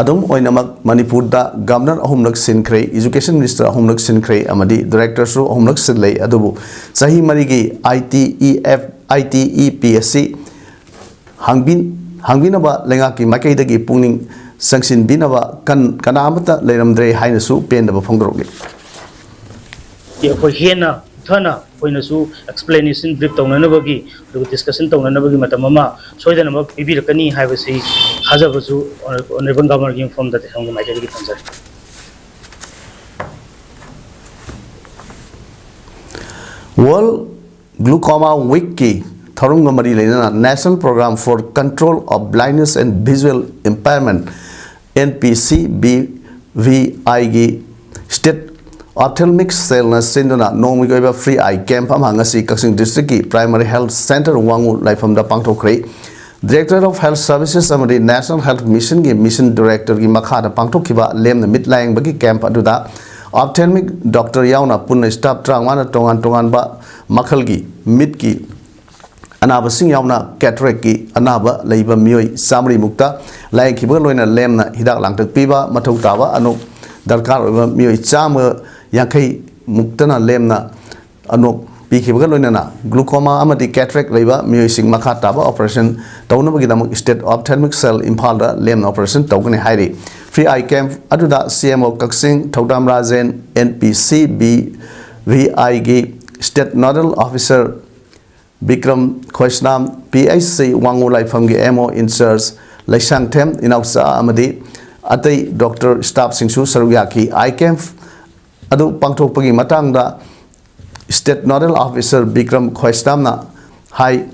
ꯑꯗꯨꯝ ꯑꯣꯏꯅꯃꯛ, ꯃꯅꯤꯄꯨꯔꯗ governor ꯑꯍꯨꯝꯂꯛ ꯁꯤꯟꯈ꯭ꯔꯦ, education minister ꯑꯍꯨꯝꯂꯛ ꯁꯤꯟꯈ꯭ꯔꯦ ꯑꯃꯗꯤ directorꯁꯨ ꯑꯍꯨꯝꯂꯛ ꯁꯤꯜꯂꯦ꯫ ꯑꯗꯨꯕꯨ ꯆꯍꯤ ꯃꯔꯤꯒꯤ ITEF, ITEP ꯑꯁꯤ ꯍꯥꯡꯕꯤ-, ꯍꯥꯡꯕꯤꯅꯕ ꯂꯩꯉꯥꯛꯀꯤ ꯃꯥꯏꯀꯩꯗꯒꯤ ꯄꯨꯛꯅꯤꯡ ꯆꯪꯁꯤꯟꯕꯤꯅꯕ ꯀꯟ-, ꯀꯅꯥ ꯑꯃꯠꯇ ꯂꯩꯔꯝꯗ꯭ꯔꯦ ꯍꯥꯏꯅꯁꯨ ꯄꯦꯟꯗꯕ ꯐꯣꯡꯗꯣꯔꯛꯂꯤ꯫ ꯑꯩꯈꯣꯏ ꯍꯦꯟꯅ ꯀꯨꯞꯊꯅ ꯑꯩꯈꯣꯏꯅꯁꯨ explanation brief ꯇꯧꯅꯅꯕꯒꯤ ꯑꯗꯨꯒ discussion ꯇꯧꯅꯅꯕꯒꯤ ꯃꯇꯝ ꯑꯃ ꯁꯣꯏꯗꯅꯃꯛ ꯄꯤꯕꯤꯔꯛꯀꯅꯤ ꯍꯥꯏꯕꯁꯤ ꯊꯥꯖꯕꯁꯨ Honourable Governorꯒꯤ ꯃꯐꯝꯗ ꯇꯦꯁꯝꯒꯤ ꯃꯥꯏꯀꯩꯗꯒꯤ ꯊꯝꯖꯔꯤ꯫ World Glaucoma Weekꯀꯤ ꯊꯧꯔꯝꯒ ꯃꯔꯤ ꯂꯩꯅꯅ National Program for Control of Blindness and Visual Impairment, NPCBVIꯒꯤ State Ophthalmic Cellꯅ ꯁꯤꯟꯗꯨꯅ ꯅꯣꯡꯃꯒꯤ ꯑꯣꯏꯕ free eye camp ꯑꯃ ꯉꯁꯤ ꯀꯛꯆꯤꯡ districtꯀꯤ Primary Health Centre ꯋꯥꯡꯉꯨ ꯂꯥꯏꯐꯝꯗ ꯄꯥꯡꯊꯣꯛꯈ꯭ꯔꯦ꯫ Directorate of Health Services ꯑꯃꯗꯤ National Health Missionꯒꯤ Mission Directorꯒꯤ ꯃꯈꯥꯗ ꯄꯥꯡꯊꯣꯛꯈꯤꯕ ꯂꯦꯝꯅ ꯃꯤꯠ ꯂꯥꯌꯦꯡꯕꯒꯤ camp ꯑꯗꯨꯗ ophthalmic doctor ꯌꯥꯎꯅ ꯄꯨꯟꯅ staff ꯇꯔꯥꯃꯉꯥꯅ ꯇꯣꯉꯥꯟ ꯇꯣꯉꯥꯟꯕ ꯃꯈꯜꯒꯤ ꯃꯤꯠꯀꯤ ꯑꯅꯥꯕꯁꯤꯡ ꯌꯥꯎꯅ cataractꯀꯤ ꯑꯅꯥꯕ ꯂꯩꯕ ꯃꯤꯑꯣꯏ ꯆꯥꯃꯔꯤꯃꯨꯛꯇ ꯂꯥꯌꯦꯡꯈꯤꯕꯒ ꯂꯣꯏꯅ ꯂꯦꯝꯅ ꯍꯤꯗꯥꯛ ꯂꯥꯡꯊꯛ ꯄꯤꯕ, ꯃꯊꯧ ꯇꯥꯕ ꯑꯅꯣꯛ ꯗꯔꯀꯥꯔ ꯑꯣꯏꯕ ꯃꯤꯑꯣꯏ ꯆꯥꯝꯃ ꯌꯥꯡꯈꯩ ꯃꯨꯛꯇꯅ ꯂꯦꯝꯅ ꯑꯅꯣꯛ ꯄꯤꯈꯤꯕꯒ ꯂꯣꯏꯅꯅ glaucoma ꯑꯃꯗꯤ cataract ꯂꯩꯕ ꯃꯤꯑꯣꯏꯁꯤꯡ ꯃꯈꯥ ꯇꯥꯕ operation ꯇꯧꯅꯕꯒꯤꯗꯃꯛ State Ophthalmic Cell ꯏꯝꯐꯥꯜꯗ ꯂꯦꯝꯅ operation ꯇꯧꯒꯅꯤ ꯍꯥꯏꯔꯤ꯫ Free eye camp ꯑꯗꯨꯗ CMO ꯀꯛꯆꯤꯡ ꯊꯧꯗꯥꯝ Rajen, NPCBVIꯒꯤ State Nodal Officer Bikram ꯈꯣꯏꯁꯅꯥꯝ, PHC ꯋꯥꯡꯉꯨ ꯂꯥꯏꯐꯝꯒꯤ MO in charge Leishangthem ꯏꯅꯥꯎꯆꯥ ꯑꯃꯗꯤ ꯑꯇꯩ doctor staffꯁꯤꯡꯁꯨ ꯁꯔꯨꯛ ꯌꯥꯈꯤ꯫ Eye camp ꯑꯗꯨ ꯄꯥꯡꯊꯣꯛꯄꯒꯤ ꯃꯇꯥꯡꯗ State Nodal Officer ꯕꯤꯀ꯭ꯔꯝ ꯈꯣꯏꯁꯅꯥꯝꯅ ꯍꯥꯏ,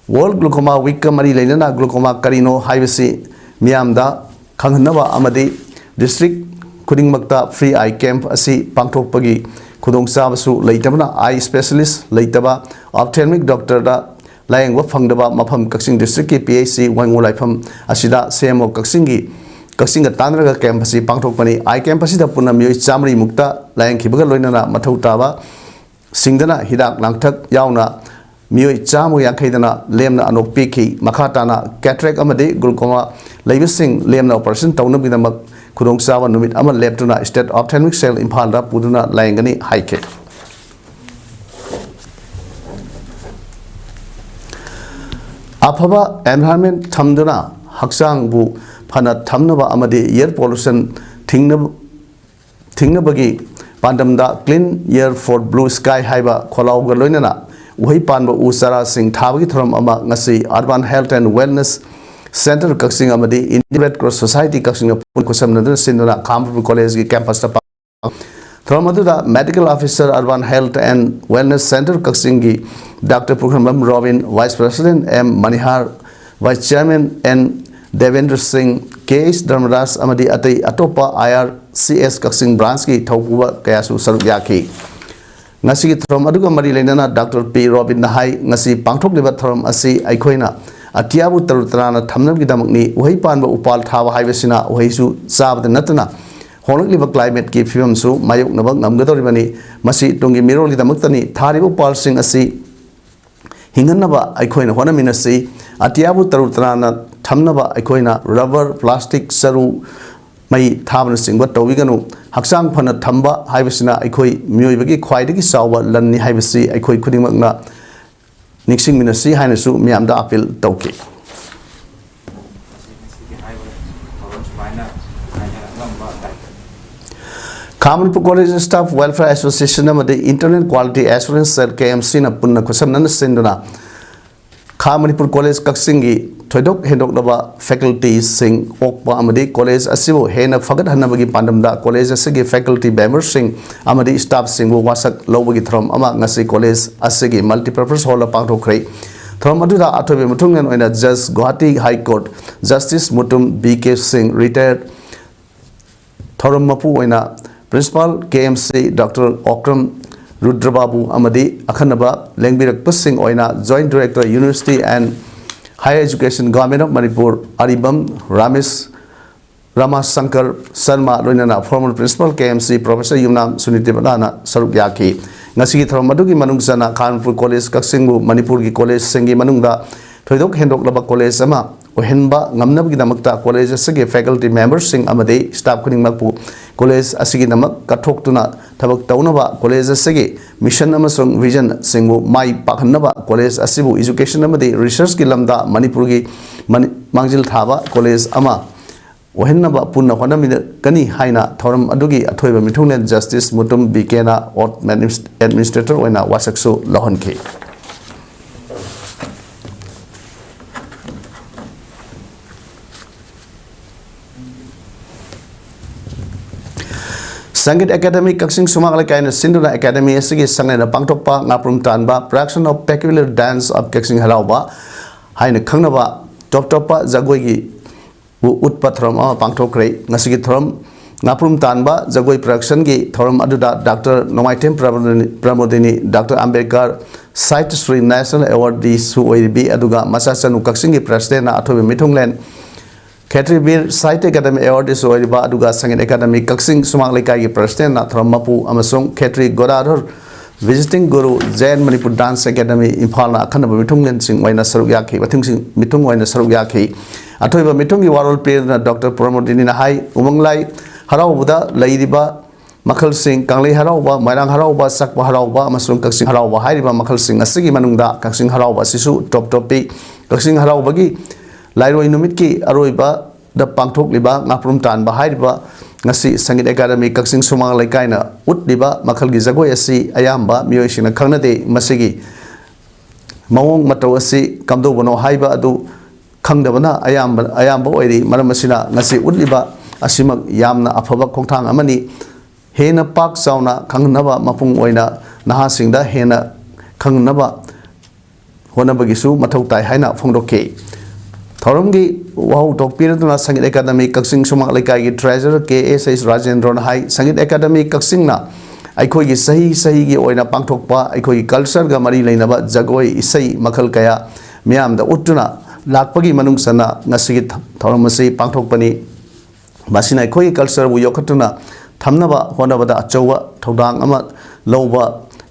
World Glaucoma Weekꯀ ꯃꯔꯤ ꯂꯩꯅꯅ glaucoma ꯀꯔꯤꯅꯣ ꯍꯥꯏꯕꯁꯤ ꯃꯤꯌꯥꯝꯗ ꯈꯪꯍꯟꯅꯕ ꯑꯃꯗꯤ District ꯈꯨꯗꯤꯡꯃꯛꯇ free eye camp ꯑꯁꯤ ꯄꯥꯡꯊꯣꯛꯄꯒꯤ ꯈꯨꯗꯣꯡꯆꯥꯕꯁꯨ ꯂꯩꯇꯕꯅ, eye specialist ꯂꯩꯇꯕ, ophthalmic doctorꯗ ꯂꯥꯌꯦꯡꯕ ꯐꯪꯗꯕ ꯃꯐꯝ ꯀꯛꯆꯤꯡ districtꯀꯤ P H C ꯋꯥꯏꯉꯨ ꯂꯥꯏꯐꯝ ꯑꯁꯤꯗ C M O ꯀꯛꯆꯤꯡꯒꯤ, ꯀꯛꯆꯤꯡꯒ ꯇꯥꯟꯅꯔꯒ camp ꯑꯁꯤ ꯄꯥꯡꯊꯣꯛꯄꯅꯤ꯫ Eye camp ꯑꯁꯤꯗ ꯄꯨꯟꯅ ꯃꯤꯑꯣꯏ ꯆꯥꯃꯔꯤ ꯃꯨꯛꯇ ꯂꯥꯌꯦꯡꯈꯤꯕꯒ ꯂꯣꯏꯅꯅ ꯃꯊꯧ ꯇꯥꯕ ꯁꯤꯡꯗꯅ ꯍꯤꯗꯥꯛ ꯂꯥꯡꯊꯛ ꯌꯥꯎꯅ ꯃꯤꯑꯣꯏ ꯆꯥꯝꯃ ꯌꯥꯡꯈꯩꯗꯅ ꯂꯦꯝꯅ ꯑꯅꯣꯛ ꯄꯤꯈꯤ꯫ ꯃꯈꯥ ꯇꯥꯅ cataract ꯑꯃꯗꯤ glaucoma ꯂꯩꯕꯁꯤꯡ ꯂꯦꯝꯅ operation ꯇꯧꯅꯕꯒꯤꯗꯃꯛ ꯈꯨꯗꯣꯡꯆꯥꯕ ꯅꯨꯃꯤꯠ ꯑꯃ ꯂꯦꯞꯇꯨꯅ State Ophthalmic Cell ꯏꯝꯐꯥꯜꯗ ꯄꯨꯗꯨꯅ ꯂꯥꯌꯦꯡꯒꯅꯤ ꯍꯥꯏꯈꯤ꯫ ꯑꯐꯕ environment ꯊꯝꯗꯨꯅ ꯍꯛꯆꯥꯡꯕꯨ ꯐꯅ ꯊꯝꯅꯕ ꯑꯃꯗꯤ air pollution ꯊꯤꯡꯅꯕ, ꯊꯤꯡꯅꯕꯒꯤ ꯄꯥꯟꯗꯝꯗ Clean Air for Blue Sky ꯍꯥꯏꯕ ꯈꯣꯜꯂꯥꯎꯒ ꯂꯣꯏꯅꯅ ꯎꯍꯩ ꯄꯥꯟꯕ ꯎ ꯆꯥꯔꯥꯁꯤꯡ ꯊꯥꯕꯒꯤ ꯊꯧꯔꯝ ꯑꯃ ꯉꯁꯤ Urban Health and Wellness Center ꯀꯛꯆꯤꯡ ꯑꯃꯗꯤ Indian Red Cross Society ꯀꯛꯆꯤꯡꯅ ꯄꯨꯟꯅ ꯈꯨꯠꯁꯝꯅꯗꯨꯅ ꯁꯤꯟꯗꯨꯅ ꯈꯥꯉꯕꯣꯛꯄꯤ ꯀꯣꯂꯦꯖꯀꯤ campusꯇ ꯄꯥꯡ-, ꯊꯧꯔꯝ ꯑꯗꯨꯗ Medical Officer Urban Health and Wellness Center ꯀꯛꯆꯤꯡꯒꯤ Doctor Pukhrambam Robin, Vice President M Manihar, Vice Chairman N Devendra Singh, K H ꯙꯔꯃꯔꯥꯖ ꯑꯃꯗꯤ ꯑꯇꯩ ꯑꯇꯣꯞꯄ I R C S ꯀꯛꯆꯤꯡ branchꯀꯤ ꯊꯧꯄꯨꯕ ꯀꯌꯥꯁꯨ ꯁꯔꯨꯛ ꯌꯥꯈꯤ꯫ ꯉꯁꯤꯒꯤ ꯊꯧꯔꯝ ꯑꯗꯨꯒ ꯃꯔꯤ ꯂꯩꯅꯅ Doctor P ꯔꯣꯕꯤꯟꯅ ꯍꯥꯏ, ꯉꯁꯤ ꯄꯥꯡꯊꯣꯛꯂꯤꯕ ꯊꯧꯔꯝ ꯑꯁꯤ ꯑꯩꯈꯣꯏꯅ ꯑꯇꯤꯌꯥꯕꯨ ꯇꯔꯨ ꯇꯅꯥꯟꯅ ꯊꯝꯅꯕꯒꯤꯗꯃꯛꯅꯤ꯫ ꯎꯍꯩ ꯄꯥꯟꯕ ꯎꯄꯥꯜ ꯊꯥꯕ ꯍꯥꯏꯕꯁꯤꯅ ꯎꯍꯩꯁꯨ ꯆꯥꯕꯗ ꯅꯠꯇꯅ ꯍꯣꯡꯂꯛꯂꯤꯕ climateꯀꯤ ꯐꯤꯕꯝꯁꯨ ꯃꯥꯌꯣꯛꯅꯕ ꯉꯝꯒꯗꯧꯔꯤꯕꯅꯤ꯫ ꯃꯁꯤ ꯇꯨꯡꯒꯤ ꯃꯤꯔꯣꯜꯒꯤꯗꯃꯛꯇꯅꯤ꯫ ꯊꯥꯔꯤꯕ ꯎꯄꯥꯜꯁꯤꯡ ꯑꯁꯤ ꯍꯤꯡꯍꯟꯅꯕ ꯑꯩꯈꯣꯏꯅ ꯍꯣꯠꯅꯃꯤꯟꯅꯁꯤ꯫ ꯑꯇꯤꯌꯥꯕꯨ ꯇꯔꯨ ꯇꯅꯥꯟꯅ ꯊꯝꯅꯕ ꯑꯩꯈꯣꯏꯅ rubber, plastic, ꯆꯔꯨ, ꯃꯩ ꯊꯥꯕꯅꯆꯤꯡꯕ ꯇꯧꯕꯤꯒꯅꯨ꯫ ꯍꯛꯆꯥꯡ ꯐꯅ ꯊꯝꯕ ꯍꯥꯏꯕꯁꯤꯅ ꯑꯩꯈꯣꯏ ꯃꯤꯑꯣꯏꯕꯒꯤ ꯈ꯭ꯋꯥꯏꯗꯒꯤ ꯆꯥꯎꯕ ꯂꯟꯅꯤ ꯍꯥꯏꯕꯁꯤ ꯑꯩꯈꯣꯏ ꯈꯨꯗꯤꯡꯃꯛꯅ ꯅꯤꯡꯁꯤꯡꯃꯤꯟꯅꯁꯤ ꯍꯥꯏꯅꯁꯨ ꯃꯤꯌꯥꯝꯗ appeal ꯇꯧꯈꯤ꯫ ꯈꯥ Manipur college staff welfare association ꯑꯃꯗꯤ ꯏꯟꯇꯔꯅꯦꯜ ꯀ꯭ꯋꯥꯂꯤꯇꯤ ꯑꯦꯁꯨꯔꯦꯟꯁ ꯁꯦꯜ, ꯀꯦ ꯑꯦꯝ ꯁꯤꯅ ꯄꯨꯟꯅ ꯈꯨꯠꯁꯝꯅꯅ ꯁꯤꯟꯗꯨꯅ ꯈꯥ ꯃꯅꯤꯄꯨꯔ ꯀꯣꯂꯦꯖ ꯀꯛꯆꯤꯡꯒꯤ ꯊꯣꯏꯗꯣꯛ ꯍꯦꯟꯗꯣꯛꯂꯕ ꯐꯦꯀꯜꯇꯤꯁꯤꯡ ꯑꯣꯛꯄ ꯑꯃꯗꯤ ꯀꯣꯂꯦꯖ ꯑꯁꯤꯕꯨ ꯍꯦꯟꯅ ꯐꯒꯠꯍꯟꯅꯕꯒꯤ ꯄꯥꯟꯗꯝꯗ ꯀꯣꯂꯦꯖ ꯑꯁꯤꯒꯤ ꯐꯦꯀꯜꯇꯤ ꯃꯦꯝꯕꯔꯁꯤꯡ ꯑꯃꯗꯤ ꯁ꯭ꯇꯥꯐꯁꯤꯡꯕꯨ ꯋꯥꯁꯛ ꯂꯧꯕꯒꯤ ꯊꯧꯔꯝ ꯑꯃ ꯉꯁꯤ ꯀꯣꯂꯦꯖ ꯑꯁꯤꯒꯤ ꯃꯜꯇꯤꯄꯔꯄꯁ ꯍꯣꯜꯗ ꯄꯥꯡꯊꯣꯛꯈ꯭ꯔꯦ꯫ ꯊꯧꯔꯝ ꯑꯗꯨꯗ ꯑꯊꯣꯏꯕ ꯃꯤꯊꯨꯡꯂꯦꯟ ꯑꯣꯏꯅ ꯖꯁ, Guwahati high court justice Mutum B K Singh, retire ꯊꯧꯔꯝ ꯃꯄꯨ ꯑꯣꯏꯅ Principal K M C Doctor Okram Rudrababu ꯑꯃꯗꯤ ꯑꯈꯟꯅꯕ ꯂꯦꯡꯕꯤꯔꯛꯄꯁꯤꯡ ꯑꯣꯏꯅ Joint Director University and Higher Education, Government of Manipur, ꯑꯔꯤꯕꯝ ꯔꯥꯃꯦꯁ ꯔꯥꯃꯥꯁꯪꯀꯔ ꯁꯔꯃ, ꯂꯣꯏꯅꯅ former Principal K M C Professor ꯌꯨꯝꯅꯥꯝ ꯁꯨꯅꯤꯇꯤꯕꯂꯥꯅ ꯁꯔꯨꯛ ꯌꯥꯈꯤ꯫ ꯉꯁꯤꯒꯤ ꯊꯧꯔꯝ ꯑꯗꯨꯒꯤ ꯃꯅꯨꯡ ꯆꯟꯅ ꯈꯥꯟꯄꯨꯔ ꯀꯣꯂꯦꯖ ꯀꯛꯆꯤꯡꯕꯨ ꯃꯅꯤꯄꯨꯔꯒꯤ ꯀꯣꯂꯦꯖꯁꯤꯡꯒꯤ ꯃꯅꯨꯡꯗ ꯊꯣꯏꯗꯣꯛ ꯍꯦꯟꯗꯣꯛꯂꯕ ꯀꯣꯂꯦꯖ ꯑꯃ ꯑꯣꯏꯍꯟꯕ ꯉꯝꯅꯕꯒꯤꯗꯃꯛꯇ ꯀꯣꯂꯦꯖ ꯑꯁꯤꯒꯤ faculty memberꯁꯤꯡ ꯑꯃꯗꯤ staff ꯈꯨꯗꯤꯡꯃꯛꯄꯨ ꯀꯣꯂꯦꯖ ꯑꯁꯤꯒꯤꯗꯃꯛ ꯀꯠꯊꯣꯛꯇꯨꯅ ꯊꯕꯛ ꯇꯧꯅꯕ, ꯀꯣꯂꯦꯖ ꯑꯁꯤꯒꯤ mission ꯑꯃꯁꯨꯡ visionꯁꯤꯡꯕꯨ ꯃꯥꯏ ꯄꯥꯛꯍꯟꯅꯕ, ꯀꯣꯂꯦꯖ ꯑꯁꯤꯕꯨ educationꯒꯤ ꯂꯝꯗ ꯃꯅꯤꯄꯨꯔꯒꯤ ꯃꯅꯤ-, ꯃꯥꯡꯖꯤꯜ ꯊꯥꯕ ꯀꯣꯂꯦꯖ ꯑꯃ ꯑꯣꯏꯍꯟꯅꯕ ꯄꯨꯟꯅ ꯍꯣꯠꯅꯃꯤꯟꯅꯒꯅꯤ ꯍꯥꯏꯅ ꯊꯧꯔꯝ ꯑꯗꯨꯒꯤ ꯑꯊꯣꯏꯕ ꯃꯤꯊꯨꯡꯂꯦꯟ Justice ꯃꯨꯇꯨꯝ ꯕꯤ ꯀꯦꯅ Administ-, Administrator ꯑꯣꯏꯅ ꯋꯥꯁꯛꯁꯨ ꯂꯧꯍꯟꯈꯤ꯫ ꯁꯪꯒꯤꯠ ꯑꯦꯀꯥꯗꯦꯃꯤ ꯀꯛꯆꯤꯡ ꯁꯨꯃꯥꯡ ꯂꯩꯀꯥꯏꯅ ꯁꯤꯟꯗꯨꯅ ꯑꯦꯀꯥꯗꯦꯃꯤ ꯑꯁꯤꯒꯤ ꯁꯪꯂꯦꯟꯗ ꯄꯥꯡꯊꯣꯛꯄ ꯉꯥꯄ꯭ꯔꯨꯝ ꯇꯥꯟꯕ Production of Peculiar Dance of ꯀꯛꯆꯤꯡ ꯍꯔꯥꯎꯕ ꯍꯥꯏꯅ ꯈꯪꯅꯕ ꯇꯣꯞ ꯇꯣꯞꯄ ꯖꯒꯣꯏꯒꯤ ꯎ-, ꯎꯠꯄ ꯊꯧꯔꯝ ꯑꯃ ꯄꯥꯡꯊꯣꯛꯈ꯭ꯔꯦ꯫ ꯉꯁꯤꯒꯤ ꯊꯧꯔꯝ ꯉꯥꯄ꯭ꯔꯨꯝ ꯇꯥꯟꯕ ꯖꯒꯣꯏ Productionꯒꯤ ꯊꯧꯔꯝ ꯑꯗꯨꯗ Doctor ꯅꯣꯡꯃꯥꯏꯊꯦꯝ ꯄ꯭ꯔꯃꯣꯗꯤꯅꯤ, ꯄ꯭ꯔꯃꯣꯗꯤꯅꯤ, Doctor ꯑꯝꯕꯦꯗꯀꯔ ꯁꯥꯍꯤꯇ꯭ꯌ ꯁ꯭ꯔꯤ National Awardꯁꯨ ꯑꯣꯏꯔꯤꯕꯤ, ꯑꯗꯨꯒ ꯃꯆꯥꯆꯅꯨ ꯀꯛꯆꯤꯡꯒꯤ Presidentꯅ ꯑꯊꯣꯏꯕ ꯃꯤꯊꯨꯡꯂꯦꯟ ꯈꯦꯇ꯭ꯔꯤꯕꯤꯔ ꯁꯥꯍꯤꯇ꯭ꯌ ꯑꯦꯀꯥꯗꯦꯃꯤ Awardꯁꯨ ꯑꯣꯏꯔꯤꯕ, ꯑꯗꯨꯒ ꯁꯪꯒꯤꯠ ꯑꯦꯀꯥꯗꯦꯃꯤ ꯀꯛꯆꯤꯡ ꯁꯨꯃꯥꯡ ꯂꯩꯀꯥꯏꯒꯤ Presidentꯅ ꯊꯧꯔꯝ ꯃꯄꯨ ꯑꯃꯁꯨꯡ ꯈꯦꯇ꯭ꯔꯤ ꯒꯣꯗꯥꯙꯔ Visiting Guru Jain Manipur Dance Academy ꯏꯝꯐꯥꯜꯅ ꯑꯈꯟꯅꯕ ꯃꯤꯊꯨꯡꯂꯦꯟꯁꯤꯡ ꯑꯣꯏꯅ ꯁꯔꯨꯛ ꯌꯥꯈꯤ, ꯃꯊꯪꯁꯤꯡ-, ꯃꯤꯊꯨꯡ ꯑꯣꯏꯅ ꯁꯔꯨꯛ ꯌꯥꯈꯤ꯫ ꯑꯊꯣꯏꯕ ꯃꯤꯊꯨꯡꯒꯤ ꯋꯥꯔꯣꯜ ꯄꯤꯗꯨꯅ Doctor ꯄ꯭ꯔꯃꯣꯗꯤꯅꯤꯅ ꯍꯥꯏ, ꯎꯃꯪ ꯂꯥꯏ ꯍꯔꯥꯎꯕꯗ ꯂꯩꯔꯤꯕ ꯃꯈꯜꯁꯤꯡ, ꯀꯪꯂꯩ ꯍꯔꯥꯎꯕ, ꯃꯣꯏꯔꯥꯡ ꯍꯔꯥꯎꯕ, ꯆꯛꯄ ꯍꯔꯥꯎꯕ ꯑꯃꯁꯨꯡ ꯀꯛꯆꯤꯡ ꯍꯔꯥꯎꯕ ꯍꯥꯏꯔꯤꯕ ꯃꯈꯜꯁꯤꯡ ꯑꯁꯤꯒꯤ ꯃꯅꯨꯡꯗ ꯀꯛꯆꯤꯡ ꯍꯔꯥꯎꯕ ꯑꯁꯤꯁꯨ ꯇꯣꯞ ꯇꯣꯞꯄꯤ꯫ ꯀꯛꯆꯤꯡ ꯍꯔꯥꯎꯕꯒꯤ ꯂꯥꯏꯔꯣꯏ ꯅꯨꯃꯤꯠꯀꯤ ꯑꯔꯣꯏꯕꯗ ꯄꯥꯡꯊꯣꯛꯂꯤꯕ ꯉꯥꯄ꯭ꯔꯨꯝ ꯇꯥꯟꯕ ꯍꯥꯏꯔꯤꯕ ꯉꯁꯤ ꯁꯪꯒꯤꯠ ꯑꯦꯀꯥꯗꯦꯃꯤ ꯀꯛꯆꯤꯡ ꯁꯨꯃꯥꯡ ꯂꯩꯀꯥꯏꯅ ꯎꯠꯂꯤꯕ ꯃꯈꯜꯒꯤ ꯖꯒꯣꯏ ꯑꯁꯤ ꯑꯌꯥꯝꯕ ꯃꯤꯑꯣꯏꯁꯤꯡꯅ ꯈꯪꯅꯗꯦ꯫ ꯃꯁꯤꯒꯤ ꯃꯑꯣꯡ ꯃꯇꯧ ꯑꯁꯤ ꯀꯝꯗꯧꯕꯅꯣ ꯍꯥꯏꯕ ꯑꯗꯨ ꯈꯪꯗꯕꯅ ꯑꯌꯥꯝꯕ, ꯑꯌꯥꯝꯕ ꯑꯣꯏꯔꯤ꯫ ꯃꯔꯝ ꯑꯁꯤꯅ ꯉꯁꯤ ꯎꯠꯂꯤꯕ ꯑꯁꯤꯃꯛ ꯌꯥꯝꯅ ꯑꯐꯕ ꯈꯣꯡꯊꯥꯡ ꯑꯃꯅꯤ꯫ ꯍꯦꯟꯅ ꯄꯥꯛ ꯆꯥꯎꯅ ꯈꯪꯍꯟꯅꯕ ꯃꯄꯨꯡ ꯑꯣꯏꯅ ꯅꯍꯥꯁꯤꯡꯗ ꯍꯦꯟꯅ ꯈꯪꯅꯕ ꯍꯣꯠꯅꯕꯒꯤꯁꯨ ꯃꯊꯧ ꯇꯥꯏ ꯍꯥꯏꯅ ꯐꯣꯡꯗꯣꯛꯈꯤ꯫ ꯊꯧꯔꯝꯒꯤ ꯋꯥꯍꯧꯗꯣꯛ ꯄꯤꯔꯗꯨꯅ ꯁꯪꯒꯤꯠ ꯑꯦꯀꯥꯗꯃꯤ ꯀꯛꯆꯤꯡ ꯁꯨꯃꯥꯡ ꯂꯩꯀꯥꯏꯒꯤ ꯇ꯭ꯔꯦꯖꯔ ꯀꯦ ꯑꯦꯁ ꯑꯩꯁ ꯔꯥꯖꯦꯟꯗ꯭ꯔꯣꯅ ꯍꯥꯏ, ꯁꯪꯒꯤꯠ ꯑꯦꯀꯥꯗꯃꯤ ꯀꯛꯆꯤꯡꯅ ꯑꯩꯈꯣꯏꯒꯤ ꯆꯍꯤ ꯆꯍꯤꯒꯤ ꯑꯣꯏꯅ ꯄꯥꯡꯊꯣꯛꯄ ꯑꯩꯈꯣꯏꯒꯤ ꯀꯜꯆꯔꯒ ꯃꯔꯤ ꯂꯩꯅꯕ ꯖꯒꯣꯏ, ꯏꯁꯩ ꯃꯈꯜ ꯀꯌꯥ ꯃꯤꯌꯥꯝꯗ ꯎꯠꯇꯨꯅ ꯂꯥꯛꯄꯒꯤ ꯃꯅꯨꯡ ꯆꯟꯅ ꯉꯁꯤꯒꯤ ꯊꯧꯔꯝ ꯑꯁꯤ ꯄꯥꯡꯊꯣꯛꯄꯅꯤ꯫ ꯃꯁꯤꯅ ꯑꯩꯈꯣꯏꯒꯤ ꯀꯜꯆꯔꯕꯨ ꯌꯣꯛꯈꯠꯇꯨꯅ ꯊꯝꯅꯕ ꯍꯣꯠꯅꯕꯗ ꯑꯆꯧꯕ ꯊꯧꯗꯥꯡ ꯑꯃ ꯂꯧꯕ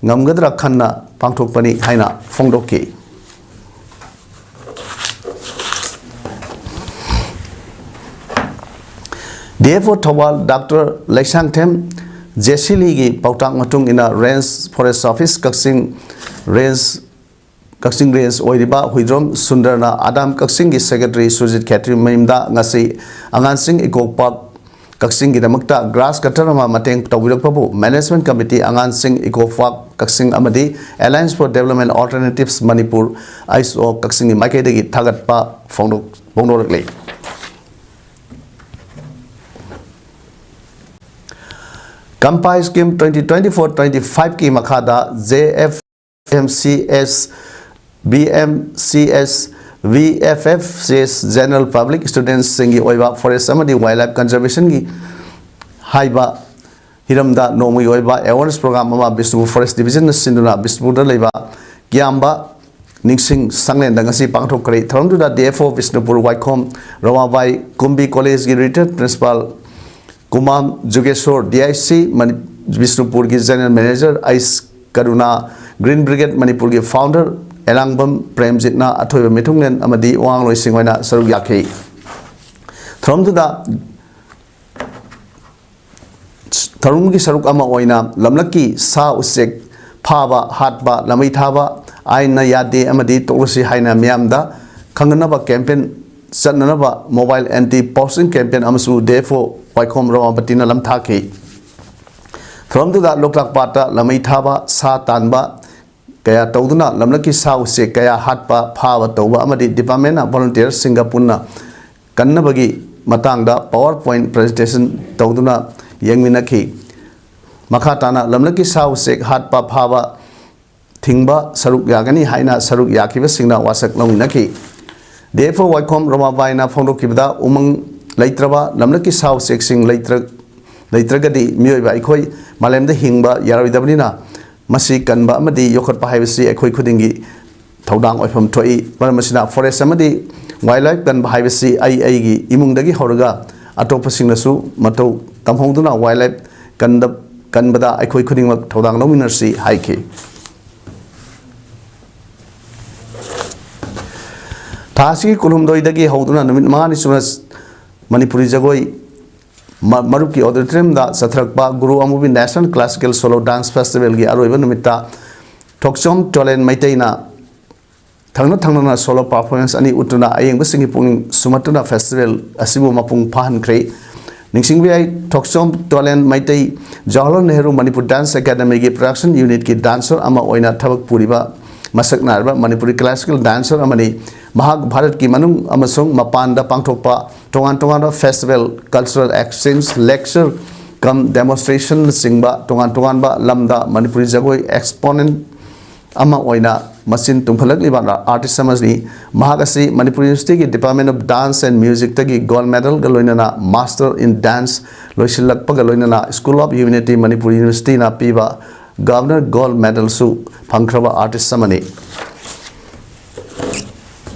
ꯉꯝꯒꯗ꯭ꯔꯥ ꯈꯟꯅ ꯄꯥꯡꯊꯣꯛꯄꯅꯤ ꯍꯥꯏꯅ ꯐꯣꯡꯗꯣꯛꯈꯤ꯫ D F O Thoubal doctor Leishangthem ꯖꯦꯁꯤꯂꯤꯒꯤ ꯄꯥꯎꯇꯥꯛ ꯃꯇꯨꯡ ꯏꯟꯅ ꯔꯦꯟꯖ ꯐꯣꯔꯦꯁ ꯑꯣꯐꯤꯁ ꯀꯛꯆꯤꯡ ꯔꯦꯟꯖ ꯀꯛꯆꯤꯡ ꯔꯦꯟꯖ ꯑꯣꯏꯔꯤꯕ ꯍꯨꯏꯗ꯭ꯔꯣꯝ ꯁꯨꯟꯗꯔꯅ ꯑꯗꯥꯝ ꯀꯛꯆꯤꯡꯒꯤ ꯁꯦꯀ꯭ꯔꯦꯇꯔꯤ ꯁꯨꯔꯖꯤꯠ ꯈꯦꯇ꯭ꯔꯤ ꯃꯌꯨꯝꯗ ꯉꯁꯤ ꯑꯉꯥꯡꯁꯤꯡ ꯏꯀꯣ ꯄꯥꯔꯛ ꯀꯛꯆꯤꯡꯒꯤꯗꯃꯛꯇ ꯒ꯭ꯔꯥꯁ ꯀꯠꯇꯔ ꯑꯃ ꯃꯇꯦꯡ ꯇꯧꯕꯤꯔꯛꯄꯕꯨ ꯃꯦꯅꯦꯖꯃꯦꯟꯠ ꯀꯃꯤꯇꯤ, ꯑꯉꯥꯡꯁꯤꯡ ꯏꯀꯣ ꯄꯥꯔꯛ ꯀꯛꯆꯤꯡ ꯑꯃꯗꯤ Alliance for Development Alternatives Manipur, ꯑꯥꯏꯁ ꯑꯣ ꯀꯛꯆꯤꯡꯒꯤ ꯃꯥꯏꯀꯩꯗꯒꯤ ꯊꯥꯒꯠꯄ ꯐꯣꯡꯗꯣꯛ-, ꯐꯣꯡꯗꯣꯔꯛꯂꯤ꯫ ꯀꯝꯄꯥꯏ scheme twenty twenty four twenty ꯐꯥꯏꯚꯀꯤ ꯃꯈꯥꯗ J F M C S, B M C S, V F F C S, general public ꯁ꯭ꯇꯨꯗꯦꯟꯠꯁꯤꯡꯒꯤ ꯑꯣꯏꯕ ꯐꯣꯔꯦꯁ꯭ꯠ ꯑꯃꯗꯤ ꯋꯥꯏꯜꯗ ꯂꯥꯏꯐ ꯀꯟꯖꯔꯕꯦꯁꯟꯒꯤ ꯍꯥꯏꯕ ꯍꯤꯔꯝꯗ ꯅꯣꯡꯃꯒꯤ ꯑꯣꯏꯕ ꯑꯦꯋꯥꯔꯅꯦꯁ ꯄ꯭ꯔꯣꯒ꯭ꯔꯥꯝ ꯑꯃ ꯕꯤꯁꯅꯨꯄꯨꯔ ꯐꯣꯔꯦꯁ꯭ꯠ ꯗꯤꯕꯤꯖꯟꯅ ꯁꯤꯟꯗꯨꯅ ꯕꯤꯁꯅꯨꯄꯨꯔꯗ ꯂꯩꯕ ꯀꯤꯌꯥꯝꯕ ꯅꯤꯡꯁꯤꯡ ꯁꯪꯂꯦꯟꯗ ꯉꯁꯤ ꯄꯥꯡꯊꯣꯛꯈ꯭ꯔꯦ꯫ ꯊꯧꯔꯝꯗꯨꯗ ꯗꯤ ꯑꯦꯐ ꯑꯣ ꯕꯤꯁꯅꯨꯄꯨꯔ ꯋꯥꯏꯈꯣꯝ ꯔꯃꯥꯕꯥꯏ, ꯀꯨꯝꯕꯤ ꯀꯣꯂꯦꯖꯀꯤ ꯔꯤꯇꯥꯌꯔꯗ principal ꯀꯨꯃꯥꯝ Jugeshor, D I C ꯃꯅꯤ-, ꯕꯤꯁꯅꯨꯄꯨꯔꯒꯤ ꯖꯦꯅꯔꯦꯜ ꯃꯦꯅꯦꯖꯔ ꯑꯩꯁ ꯀꯔꯨꯅꯥ, ꯒ꯭ꯔꯤꯟ ꯕ꯭ꯔꯤꯒꯦꯗ ꯃꯅꯤꯄꯨꯔꯒꯤ ꯐꯥꯎꯟꯗꯔ ꯑꯦꯂꯥꯡꯕꯝ ꯄ꯭ꯔꯦꯝꯖꯤꯠꯅ ꯑꯊꯣꯏꯕ ꯃꯤꯊꯨꯡꯂꯦꯟ ꯑꯃꯗꯤ ꯋꯥꯉꯥꯡꯂꯣꯏꯁꯤꯡ ꯑꯣꯏꯅ ꯁꯔꯨꯛ ꯌꯥꯈꯤ꯫ ꯊꯧꯔꯝꯗꯨꯗ ꯊꯧꯔꯝꯒꯤ ꯁꯔꯨꯛ ꯑꯃ ꯑꯣꯏꯅ ꯂꯝꯂꯛꯀꯤ ꯁꯥ ꯎꯆꯦꯛ ꯐꯥꯕ, ꯍꯥꯠꯄ, ꯂꯝꯃꯩ ꯊꯥꯕ ꯑꯥꯏꯟꯅ ꯌꯥꯗꯦ ꯑꯃꯗꯤ ꯇꯣꯛꯂꯁꯤ ꯍꯥꯏꯅ ꯃꯤꯌꯥꯝꯗ ꯈꯪꯍꯟꯅꯕ ꯀꯦꯝꯄꯦꯟ ꯆꯠꯅꯅꯕ ꯃꯣꯕꯥꯏꯜ ꯑꯦꯟꯇꯤ ꯄꯣꯆꯔꯤꯡ ꯀꯦꯝꯄꯦꯟ ꯑꯃꯁꯨ ꯗꯤ ꯑꯦꯐ ꯑꯣ ꯋꯥꯏꯈꯣꯝ ꯔꯃꯥꯄꯇꯤꯅ ꯂꯝꯊꯥꯈꯤ꯫ ꯊꯧꯔꯝꯗꯨꯗ ꯂꯣꯛꯇꯥꯛ ꯄꯥꯠꯇ ꯂꯝꯃꯩ ꯊꯥꯕ, ꯁꯥ ꯇꯥꯟꯕ ꯀꯌꯥ ꯇꯧꯗꯨꯅ ꯂꯝꯂꯛꯀꯤ ꯁꯥ ꯎꯆꯦꯛ ꯀꯌꯥ ꯍꯥꯠꯄ, ꯐꯥꯕ ꯇꯧꯕ ꯑꯃꯗꯤ ꯗꯤꯄꯥꯔꯠꯃꯦꯟꯅ ꯚꯣꯂꯨꯟꯇꯤꯌꯔꯁꯤꯡꯒ ꯄꯨꯟꯅ ꯀꯟꯅꯕꯒꯤ ꯃꯇꯥꯡꯗ ꯄꯥꯋꯔ ꯄꯣꯏꯟꯠ ꯄ꯭ꯔꯖꯦꯟꯇꯦꯁꯟ ꯇꯧꯗꯨꯅ ꯌꯦꯡꯃꯤꯟꯅꯈꯤ꯫ ꯃꯈꯥ ꯇꯥꯅ ꯂꯝꯂꯛꯀꯤ ꯁꯥ ꯎꯆꯦꯛ ꯍꯥꯠꯄ, ꯐꯥꯕ ꯊꯤꯡꯕ ꯁꯔꯨꯛ ꯌꯥꯒꯅꯤ ꯍꯥꯏꯅ ꯁꯔꯨꯛ ꯌꯥꯈꯤꯕꯁꯤꯡꯅ ꯋꯥꯁꯛ ꯂꯧꯃꯤꯟꯅꯈꯤ꯫ ꯗꯤ ꯑꯦꯐ ꯑꯣ ꯋꯥꯏꯈꯣꯝ ꯔꯣꯃꯥꯕꯥꯏꯅ ꯐꯣꯡꯗꯣꯛꯈꯤꯕꯗ, ꯎꯃꯪ ꯂꯩꯇ꯭ꯔꯕ ꯂꯝꯂꯛꯀꯤ ꯁꯥ ꯎꯆꯦꯛꯁꯤꯡ ꯂꯩꯇ꯭ꯔ-, ꯂꯩꯇ꯭ꯔꯒꯗꯤ ꯃꯤꯑꯣꯏꯕ ꯑꯩꯈꯣꯏ ꯃꯥꯂꯦꯝꯗ ꯍꯤꯡꯕ ꯌꯥꯔꯣꯏꯗꯕꯅꯤꯅ, ꯃꯁꯤ ꯀꯟꯕ ꯑꯃꯗꯤ ꯌꯣꯛꯈꯠꯄ ꯍꯥꯏꯕꯁꯤ ꯑꯩꯈꯣꯏ ꯈꯨꯗꯤꯡꯒꯤ ꯊꯧꯗꯥꯡ ꯑꯣꯏꯐꯝ ꯊꯣꯛꯏ꯫ ꯃꯔꯝ ꯑꯁꯤꯅ, ꯐꯣꯔꯦꯁ ꯑꯃꯗꯤ ꯋꯥꯏꯜ ꯂꯥꯏꯐ ꯀꯟꯕ ꯍꯥꯏꯕꯁꯤ ꯑꯩ ꯑꯩꯒꯤ ꯏꯃꯨꯡꯗꯒꯤ ꯍꯧꯔꯒ ꯑꯇꯣꯞꯄꯁꯤꯡꯅꯁꯨ ꯃꯇꯧ ꯇꯝꯍꯧꯗꯨꯅ ꯋꯥꯏꯜ ꯂꯥꯏꯐ ꯀꯟꯗ-, ꯀꯟꯕꯗ ꯑꯩꯈꯣꯏ ꯈꯨꯗꯤꯡꯃꯛ ꯊꯧꯗꯥꯡ ꯂꯧꯃꯤꯟꯅꯁꯤ ꯍꯥꯏꯈꯤ꯫ ꯊꯥ ꯑꯁꯤꯒꯤ ꯀꯨꯟꯍꯨꯝꯗꯣꯏꯗꯒꯤ ꯍꯧꯗꯨꯅ ꯅꯨꯃꯤꯠ ꯃꯉꯥꯅꯤ ꯆꯨꯞꯅ ꯃꯅꯤꯄꯨꯔꯤ ꯖꯒꯣꯏ ꯃ-, ꯃꯔꯨꯞꯀꯤ ꯑꯣꯗꯤꯇꯣꯔꯤꯌꯝꯗ ꯆꯠꯊꯔꯛꯄ ꯒꯨꯔꯨ ꯑꯃꯨꯕꯤ National Classical Solo Dance Festivalꯒꯤ ꯑꯔꯣꯏꯕ ꯅꯨꯃꯤꯠꯇ ꯊꯣꯛꯆꯣꯝ ꯇꯣꯂꯦꯟ ꯃꯩꯇꯩꯅ ꯊꯪꯅ ꯊꯪꯅꯅ solo performance ꯑꯅꯤ ꯎꯠꯇꯨꯅ ꯑꯌꯦꯡꯕꯁꯤꯡꯒꯤ ꯄꯨꯛꯅꯤꯡ ꯁꯨꯝꯍꯠꯇꯨꯅ festival ꯑꯁꯤꯕꯨ ꯃꯄꯨꯡ ꯐꯥꯍꯟꯈ꯭ꯔꯦ꯫ ꯅꯤꯡꯁꯤꯡꯕ ꯌꯥꯏ, ꯊꯣꯛꯆꯣꯝ ꯇꯣꯂꯦꯟ Meitei Jawaharlal Nehru Manipur Dance Academyꯒꯤ production unitꯀꯤ dancer ꯑꯃ ꯑꯣꯏꯅ ꯊꯕꯛ ꯄꯨꯔꯤꯕ ꯃꯁꯛ ꯅꯥꯏꯔꯕ ꯃꯅꯤꯄꯨꯔꯤ classical dancer ꯑꯃꯅꯤ꯫ ꯃꯍꯥꯛ ꯚꯥꯔꯠꯀꯤ ꯃꯅꯨꯡ ꯑꯃꯁꯨꯡ ꯃꯄꯥꯟꯗ ꯄꯥꯡꯊꯣꯛꯄ ꯇꯣꯉꯥꯟ ꯇꯣꯉꯥꯟꯕ festival, cultural exchange, lecture cum demonstrationꯅꯆꯤꯡꯕ ꯇꯣꯉꯥꯟ ꯇꯣꯉꯥꯟꯕ ꯂꯝꯗ ꯃꯅꯤꯄꯨꯔꯤ ꯖꯒꯣꯏ exponent ꯑꯃ ꯑꯣꯏꯅ ꯃꯆꯤꯟ ꯇꯨꯝꯈꯠꯂꯛꯂꯤꯕ artist ꯑꯃꯅꯤ꯫ ꯃꯍꯥꯛ ꯑꯁꯤ Manipur Universityꯒꯤ Department of Dance and Musicꯇꯒꯤ gold medalꯒ ꯂꯣꯏꯅꯅ Master in Dance ꯂꯣꯏꯁꯤꯜꯂꯛꯄꯒ ꯂꯣꯏꯅꯅ School of Humanity Manipur Universityꯅ ꯄꯤꯕ Governor Gold Medalꯁꯨ ꯐꯪꯈ꯭ꯔꯕ artist ꯑꯃꯅꯤ꯫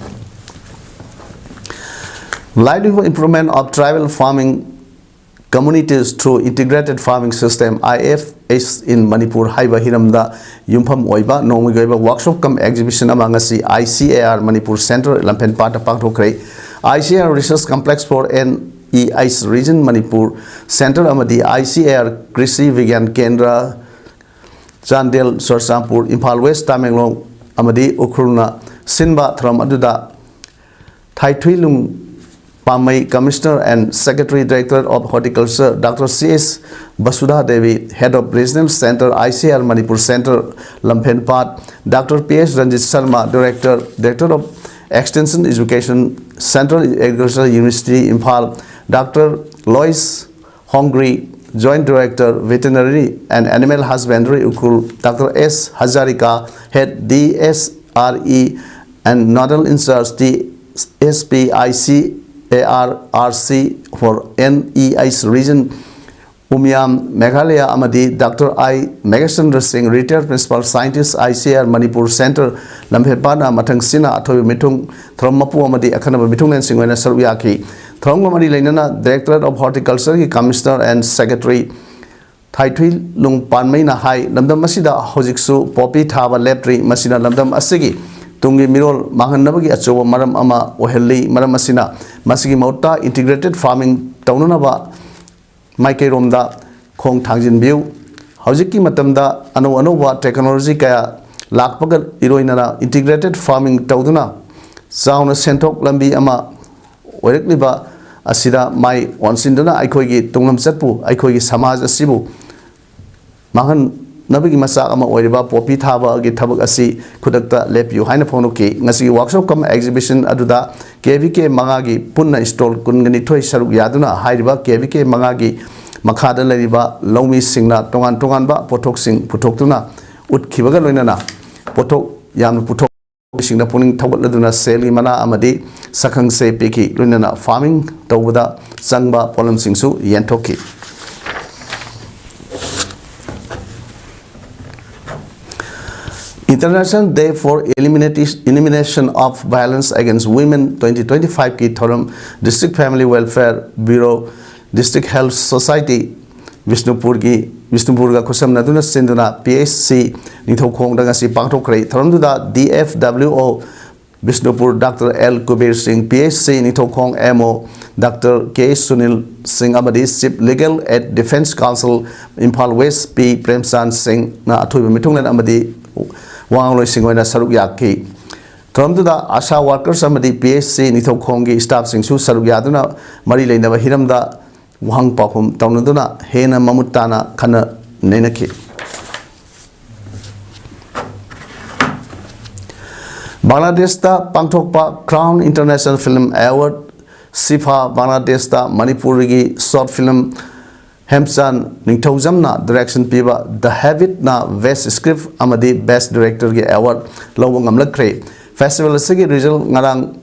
Livelihood Improvement of Tribal Farming Communities through Integrated Farming System, I F H in Manipur ꯍꯥꯏꯕ ꯍꯤꯔꯝꯗ ꯌꯨꯝꯐꯝ ꯑꯣꯏꯕ ꯅꯣꯡꯃꯒꯤ ꯑꯣꯏꯕ workshop cum exhibition ꯑꯃ ꯉꯁꯤ I C A R Manipur Center ꯂꯝꯐꯦꯟꯄꯥꯠꯇ ꯄꯥꯡꯊꯣꯛꯈ꯭ꯔꯦ꯫ I C A R Research Complex for N E H Region Manipur Center ꯑꯃꯗꯤ I C A R Krishi Vigyan Kendra, Chandel, Churachandpur, Imphal West, Tamenglong ꯑꯃꯗꯤ ꯎꯈ꯭ꯔꯨꯜꯅ ꯁꯤꯟꯕ ꯊꯧꯔꯝ ꯑꯗꯨꯗ ꯊꯥꯏꯊꯨꯏꯂꯨꯡ ꯄꯥꯝꯃꯩ, Commissioner and Secretary, Director of Horticulture, Doctor C S Vasudha Devi, Head of Regional Center, I C A R Manipur Center, ꯂꯝꯐꯦꯟꯄꯥꯠ, Doctor P S Ranjit Sharma, Director, Director of Extension Education, Central Agricultural University, Imphal, Doctor Lois Hongri, Joint Director, Veterinary and Animal Husbandry, Ukhrul, Doctor S Hazarika, Head D S R E and Nodal in-charge T S P I C A R R C for N E East Region, ꯎꯃꯤꯌꯥꯝ Meghalaya ꯑꯃꯗꯤ doctor ꯑꯥꯏ ꯃꯦꯘꯆꯟꯗ꯭ꯔ ꯁꯤꯡ, retire principal scientist, I C R Manipur Centre, ꯂꯝꯐꯦꯜꯄꯥꯠꯅ ꯃꯊꯪꯁꯤꯅ ꯑꯊꯣꯏꯕ ꯃꯤꯊꯨꯡ ꯊꯧꯔꯝ ꯃꯄꯨ ꯑꯃꯗꯤ ꯑꯈꯟꯅꯕ ꯃꯤꯊꯨꯡꯂꯦꯟꯁꯤꯡ ꯑꯣꯏꯅ ꯁꯔꯨꯛ ꯌꯥꯈꯤ꯫ ꯊꯧꯔꯝꯒ ꯃꯔꯤ ꯂꯩꯅꯅ Directorate of Horticultureꯒꯤ Commissioner and Secretary ꯊꯥꯏꯊꯨꯏꯂꯨꯡ ꯄꯥꯟꯃꯩꯅ ꯍꯥꯏ, ꯂꯝꯗꯝ ꯑꯁꯤꯗ ꯍꯧꯖꯤꯛꯁꯨ ꯄꯣꯄꯤ ꯊꯥꯕ ꯂꯦꯞꯇ꯭ꯔꯤ, ꯃꯁꯤꯅ ꯂꯝꯗꯝ ꯑꯁꯤꯒꯤ ꯇꯨꯡꯒꯤ ꯃꯤꯔꯣꯜ ꯃꯥꯡꯍꯟꯅꯕꯒꯤ ꯑꯆꯧꯕ ꯃꯔꯝ ꯑꯃ ꯑꯣꯏꯍꯜꯂꯤ꯫ ꯃꯔꯝ ꯑꯁꯤꯅ ꯃꯁꯤꯒꯤ ꯃꯍꯨꯠꯇ integrated farming ꯇꯧꯅꯅꯕ ꯃꯥꯏꯀꯩꯔꯣꯝꯗ ꯈꯣꯡ ꯊꯥꯡꯖꯤꯟꯕꯤꯌꯨ꯫ ꯍꯧꯖꯤꯛꯀꯤ ꯃꯇꯝꯗ ꯑꯅꯧ ꯑꯅꯧꯕ technology ꯀꯌꯥ ꯂꯥꯛꯄꯒ ꯏꯔꯣꯏꯅꯅ integrated farming ꯇꯧꯗꯨꯅ ꯆꯥꯎꯅ ꯁꯦꯟꯊꯣꯛ ꯂꯝꯕꯤ ꯑꯃ ꯑꯣꯏꯔꯛꯂꯤꯕ ꯑꯁꯤꯗ ꯃꯥꯏ ꯑꯣꯟꯁꯤꯟꯗꯨꯅ ꯑꯩꯈꯣꯏꯒꯤ ꯇꯨꯡꯂꯝꯆꯠꯄꯨ, ꯑꯩꯈꯣꯏꯒꯤ ꯁꯃꯥꯖ ꯑꯁꯤꯕꯨ ꯃꯥꯡꯍꯟꯅꯕꯒꯤ ꯃꯆꯥꯛ ꯑꯃ ꯑꯣꯏꯔꯤꯕ ꯄꯣꯄꯤ ꯊꯥꯕꯒꯤ ꯊꯕꯛ ꯑꯁꯤ ꯈꯨꯗꯛꯇ ꯂꯦꯞꯄꯤꯌꯨ ꯍꯥꯏꯅ ꯐꯣꯡꯗꯣꯛꯈꯤ꯫ ꯉꯁꯤꯒꯤ workshop cum exhibition ꯑꯗꯨꯗ K V K ꯃꯉꯥꯒꯤ ꯄꯨꯟꯅ stall ꯀꯨꯟꯒ ꯅꯤꯊꯣꯏ ꯁꯔꯨꯛ ꯌꯥꯗꯨꯅ ꯍꯥꯏꯔꯤꯕ K V K ꯃꯉꯥꯒꯤ ꯃꯈꯥꯗ ꯂꯩꯔꯤꯕ ꯂꯧꯃꯤꯁꯤꯡꯅ ꯇꯣꯉꯥꯟ ꯇꯣꯉꯥꯟꯕ ꯄꯣꯠꯊꯣꯛꯁꯤꯡ ꯄꯨꯊꯣꯛꯇꯨꯅ ꯎꯠꯈꯤꯕꯒ ꯂꯣꯏꯅꯅ ꯄꯣꯠꯊꯣꯛ ꯌꯥꯝꯅ ꯄꯨꯊꯣꯛ ꯁꯤꯡꯗ ꯄꯨꯛꯅꯤꯡ ꯊꯧꯒꯠꯂꯗꯨꯅ ꯁꯦꯜꯒꯤ ꯃꯅꯥ ꯑꯃꯗꯤ ꯁꯛꯈꯪꯁꯦ ꯄꯤꯈꯤ꯫ ꯂꯣꯏꯅꯅ farming ꯇꯧꯕꯗ ꯆꯪꯕ ꯄꯣꯠꯂꯝꯁꯤꯡꯁꯨ ꯌꯦꯟꯊꯣꯛꯈꯤ꯫ International Day for Eliminati- Elimination of Violence Against Women twenty twenty-five ꯀꯤ ꯊꯧꯔꯝ District Family Welfare Bureau, District Health Society, ꯕꯤꯁꯅꯨꯄꯨꯔꯒꯤ, ꯕꯤꯁꯅꯨꯄꯨꯔꯒ ꯈꯨꯠꯁꯝꯅꯗꯨꯅ ꯁꯤꯟꯗꯨꯅ P H C ꯅꯤꯡꯊꯧꯈꯣꯡꯗ ꯉꯁꯤ ꯄꯥꯡꯊꯣꯛꯈ꯭ꯔꯦ꯫ ꯊꯧꯔꯝꯗꯨꯗ D F W O Bishnupur Doctor L Kubir Singh, P H C Ningthoukhong M O Doctor K Sunil Singh ꯑꯃꯗꯤ Chief Legal Aid Defence Counsel Imphal West P Premchand Singh ꯅ ꯑꯊꯣꯏꯕ ꯃꯤꯊꯨꯡꯂꯦꯟ ꯑꯃꯗꯤ ꯋꯥꯉꯥꯡꯂꯣꯏꯁꯤꯡ ꯑꯣꯏꯅ ꯁꯔꯨꯛ ꯌꯥꯈꯤ꯫ ꯊꯧꯔꯝꯗꯨꯗ ASHA workers ꯑꯃꯗꯤ P H C ꯅꯤꯡꯊꯧꯈꯣꯡꯒꯤ staff ꯁꯤꯡꯁꯨ ꯁꯔꯨꯛ ꯌꯥꯗꯨꯅ ꯃꯔꯤ ꯂꯩꯅꯕ ꯍꯤꯔꯝꯗ ꯋꯥꯍꯪ ꯄꯥꯎꯈꯨꯝ ꯇꯧꯅꯗꯨꯅ ꯍꯦꯟꯅ ꯃꯃꯨꯠ ꯇꯥꯅ ꯈꯟꯅ ꯅꯩꯅꯈꯤ꯫ ꯕꯪꯒ꯭ꯂꯥꯗꯦꯁꯇ ꯄꯥꯡꯊꯣꯛꯄ Crown International Film Award, ꯁꯤꯐꯥ, ꯕꯪꯒ꯭ꯂꯥꯗꯦꯁꯇ ꯃꯅꯤꯄꯨꯔꯤꯒꯤ short film ꯍꯦꯝꯆꯥꯟ ꯅꯤꯡꯊꯧꯖꯝꯅ direction ꯄꯤꯕ The Habit ꯅ best script ꯑꯃꯗꯤ best director ꯒꯤ award ꯂꯧꯕ ꯉꯝꯂꯛꯈ꯭ꯔꯦ꯫ Festival ꯑꯁꯤꯒꯤ result ꯉꯔꯥꯡ